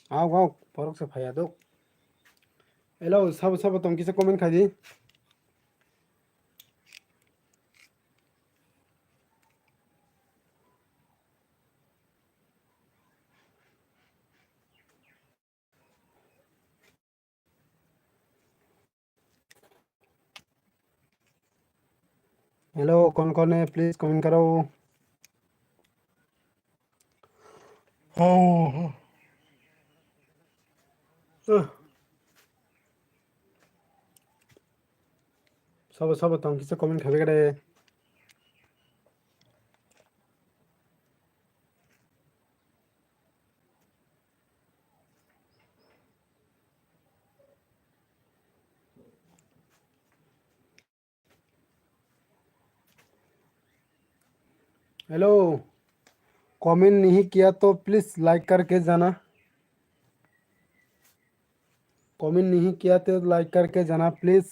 Aw, aw, borok se phaiya dok. Hello, sabo, sabo tong kisa comment khai di. Hello, कौन कौन है? Please comment करो। Oh. Uh. Sabo sabo tong kisa comment khabe gade. Hello, comment नहीं किया तो please like करके जाना। कमेंट नहीं किया तो लाइक करके जाना प्लीज।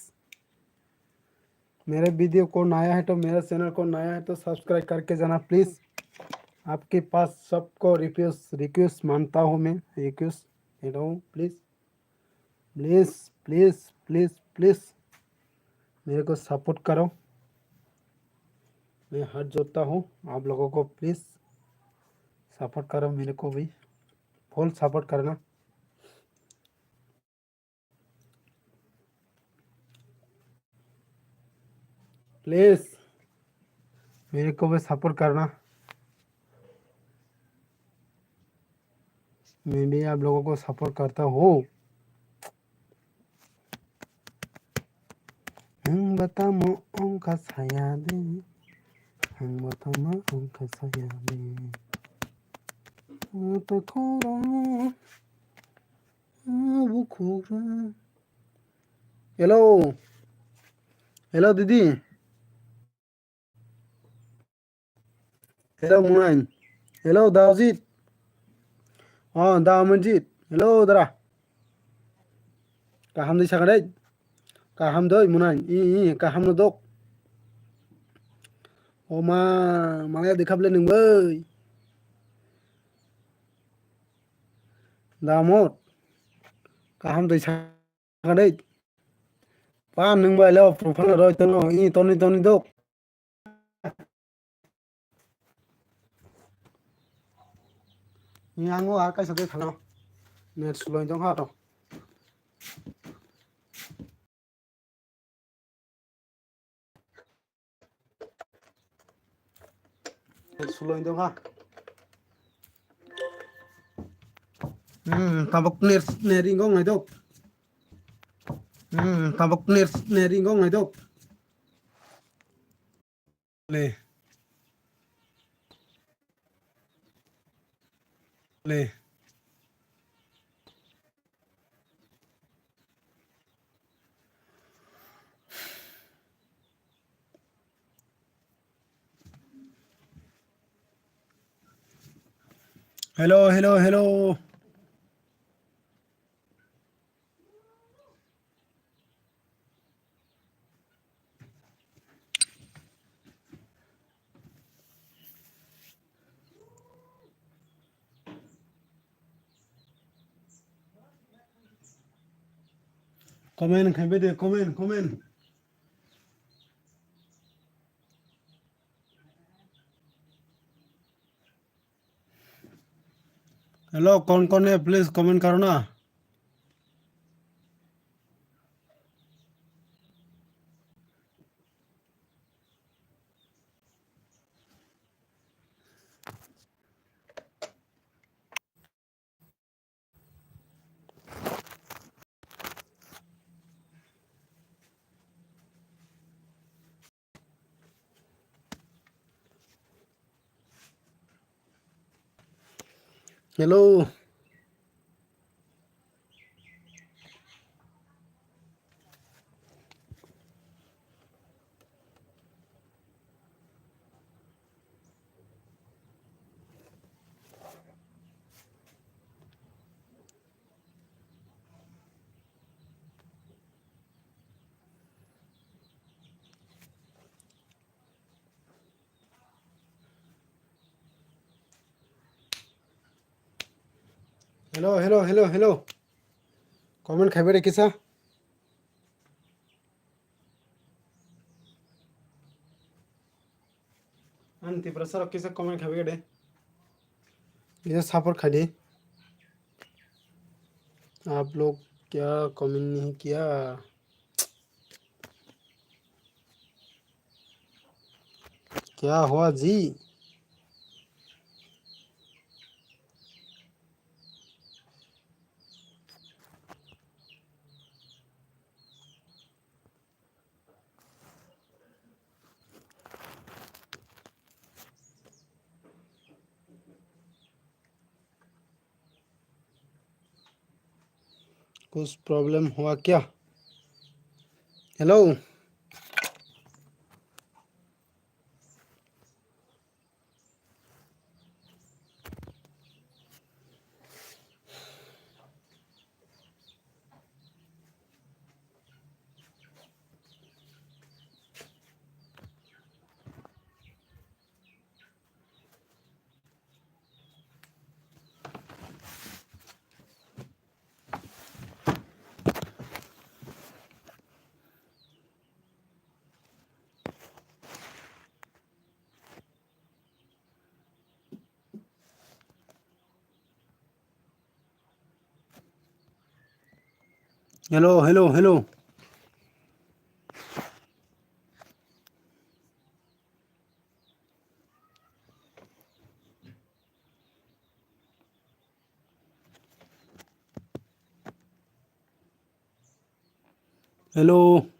मेरे वीडियो को नया है तो, मेरे चैनल को नया है तो सब्सक्राइब करके जाना प्लीज। आपके पास सबको रिक्वेस्ट, रिक्वेस्ट मानता हूँ मैं, रिक्वेस्ट दे रहा हूँ please. Please, please, please, please मेरे को सपोर्ट करो। मैं हाथ जोड़ता हूँ आप लोगों को, प्लीज सपोर्ट करो मेरे को भी, फुल सपोर्ट करना। प्लीज मेरे को भी सपोर्ट करना। मैं भी आप लोगों को सपोर्ट करता हूँ। Ang bata mo ongkha saya de, ang bata mo ongkha saya de. Ota khoro, abu khoro. Hello, hello didi. Hello Munain. Hello Daojit. Oh, Daomanjit. Hello dara. Kaham dei sakha dei. Kaham doi Munain. I, i, kaham no dok. O ma, malaya dei khable nung bai. Damot. Kaham dei sakha dei. Pa nung bai le profile roi tono. I, toni, toni dok. Ni ang o ar kaisa de thano. Net slow tong ha to. Net slow tong ha. Hmm, tabok net, net ringong nai do. Hmm, tabok net, net ringong nai do. Le. Le. Hello, hello, hello. Comment khai bai de, comment, comment. Hello, कौन कौन है? Please comment करो ना। Hello. Hello, hello, hello, hello. Comment khaibai de kisa. Ang Tiprasa rok kisa comment khaibai de. Kisa support khai di. आप लोग क्या कमेंट नहीं किया? क्या हुआ जी? कुछ प्रॉब्लम हुआ क्या? Hello. Hello, hello, hello. Hello.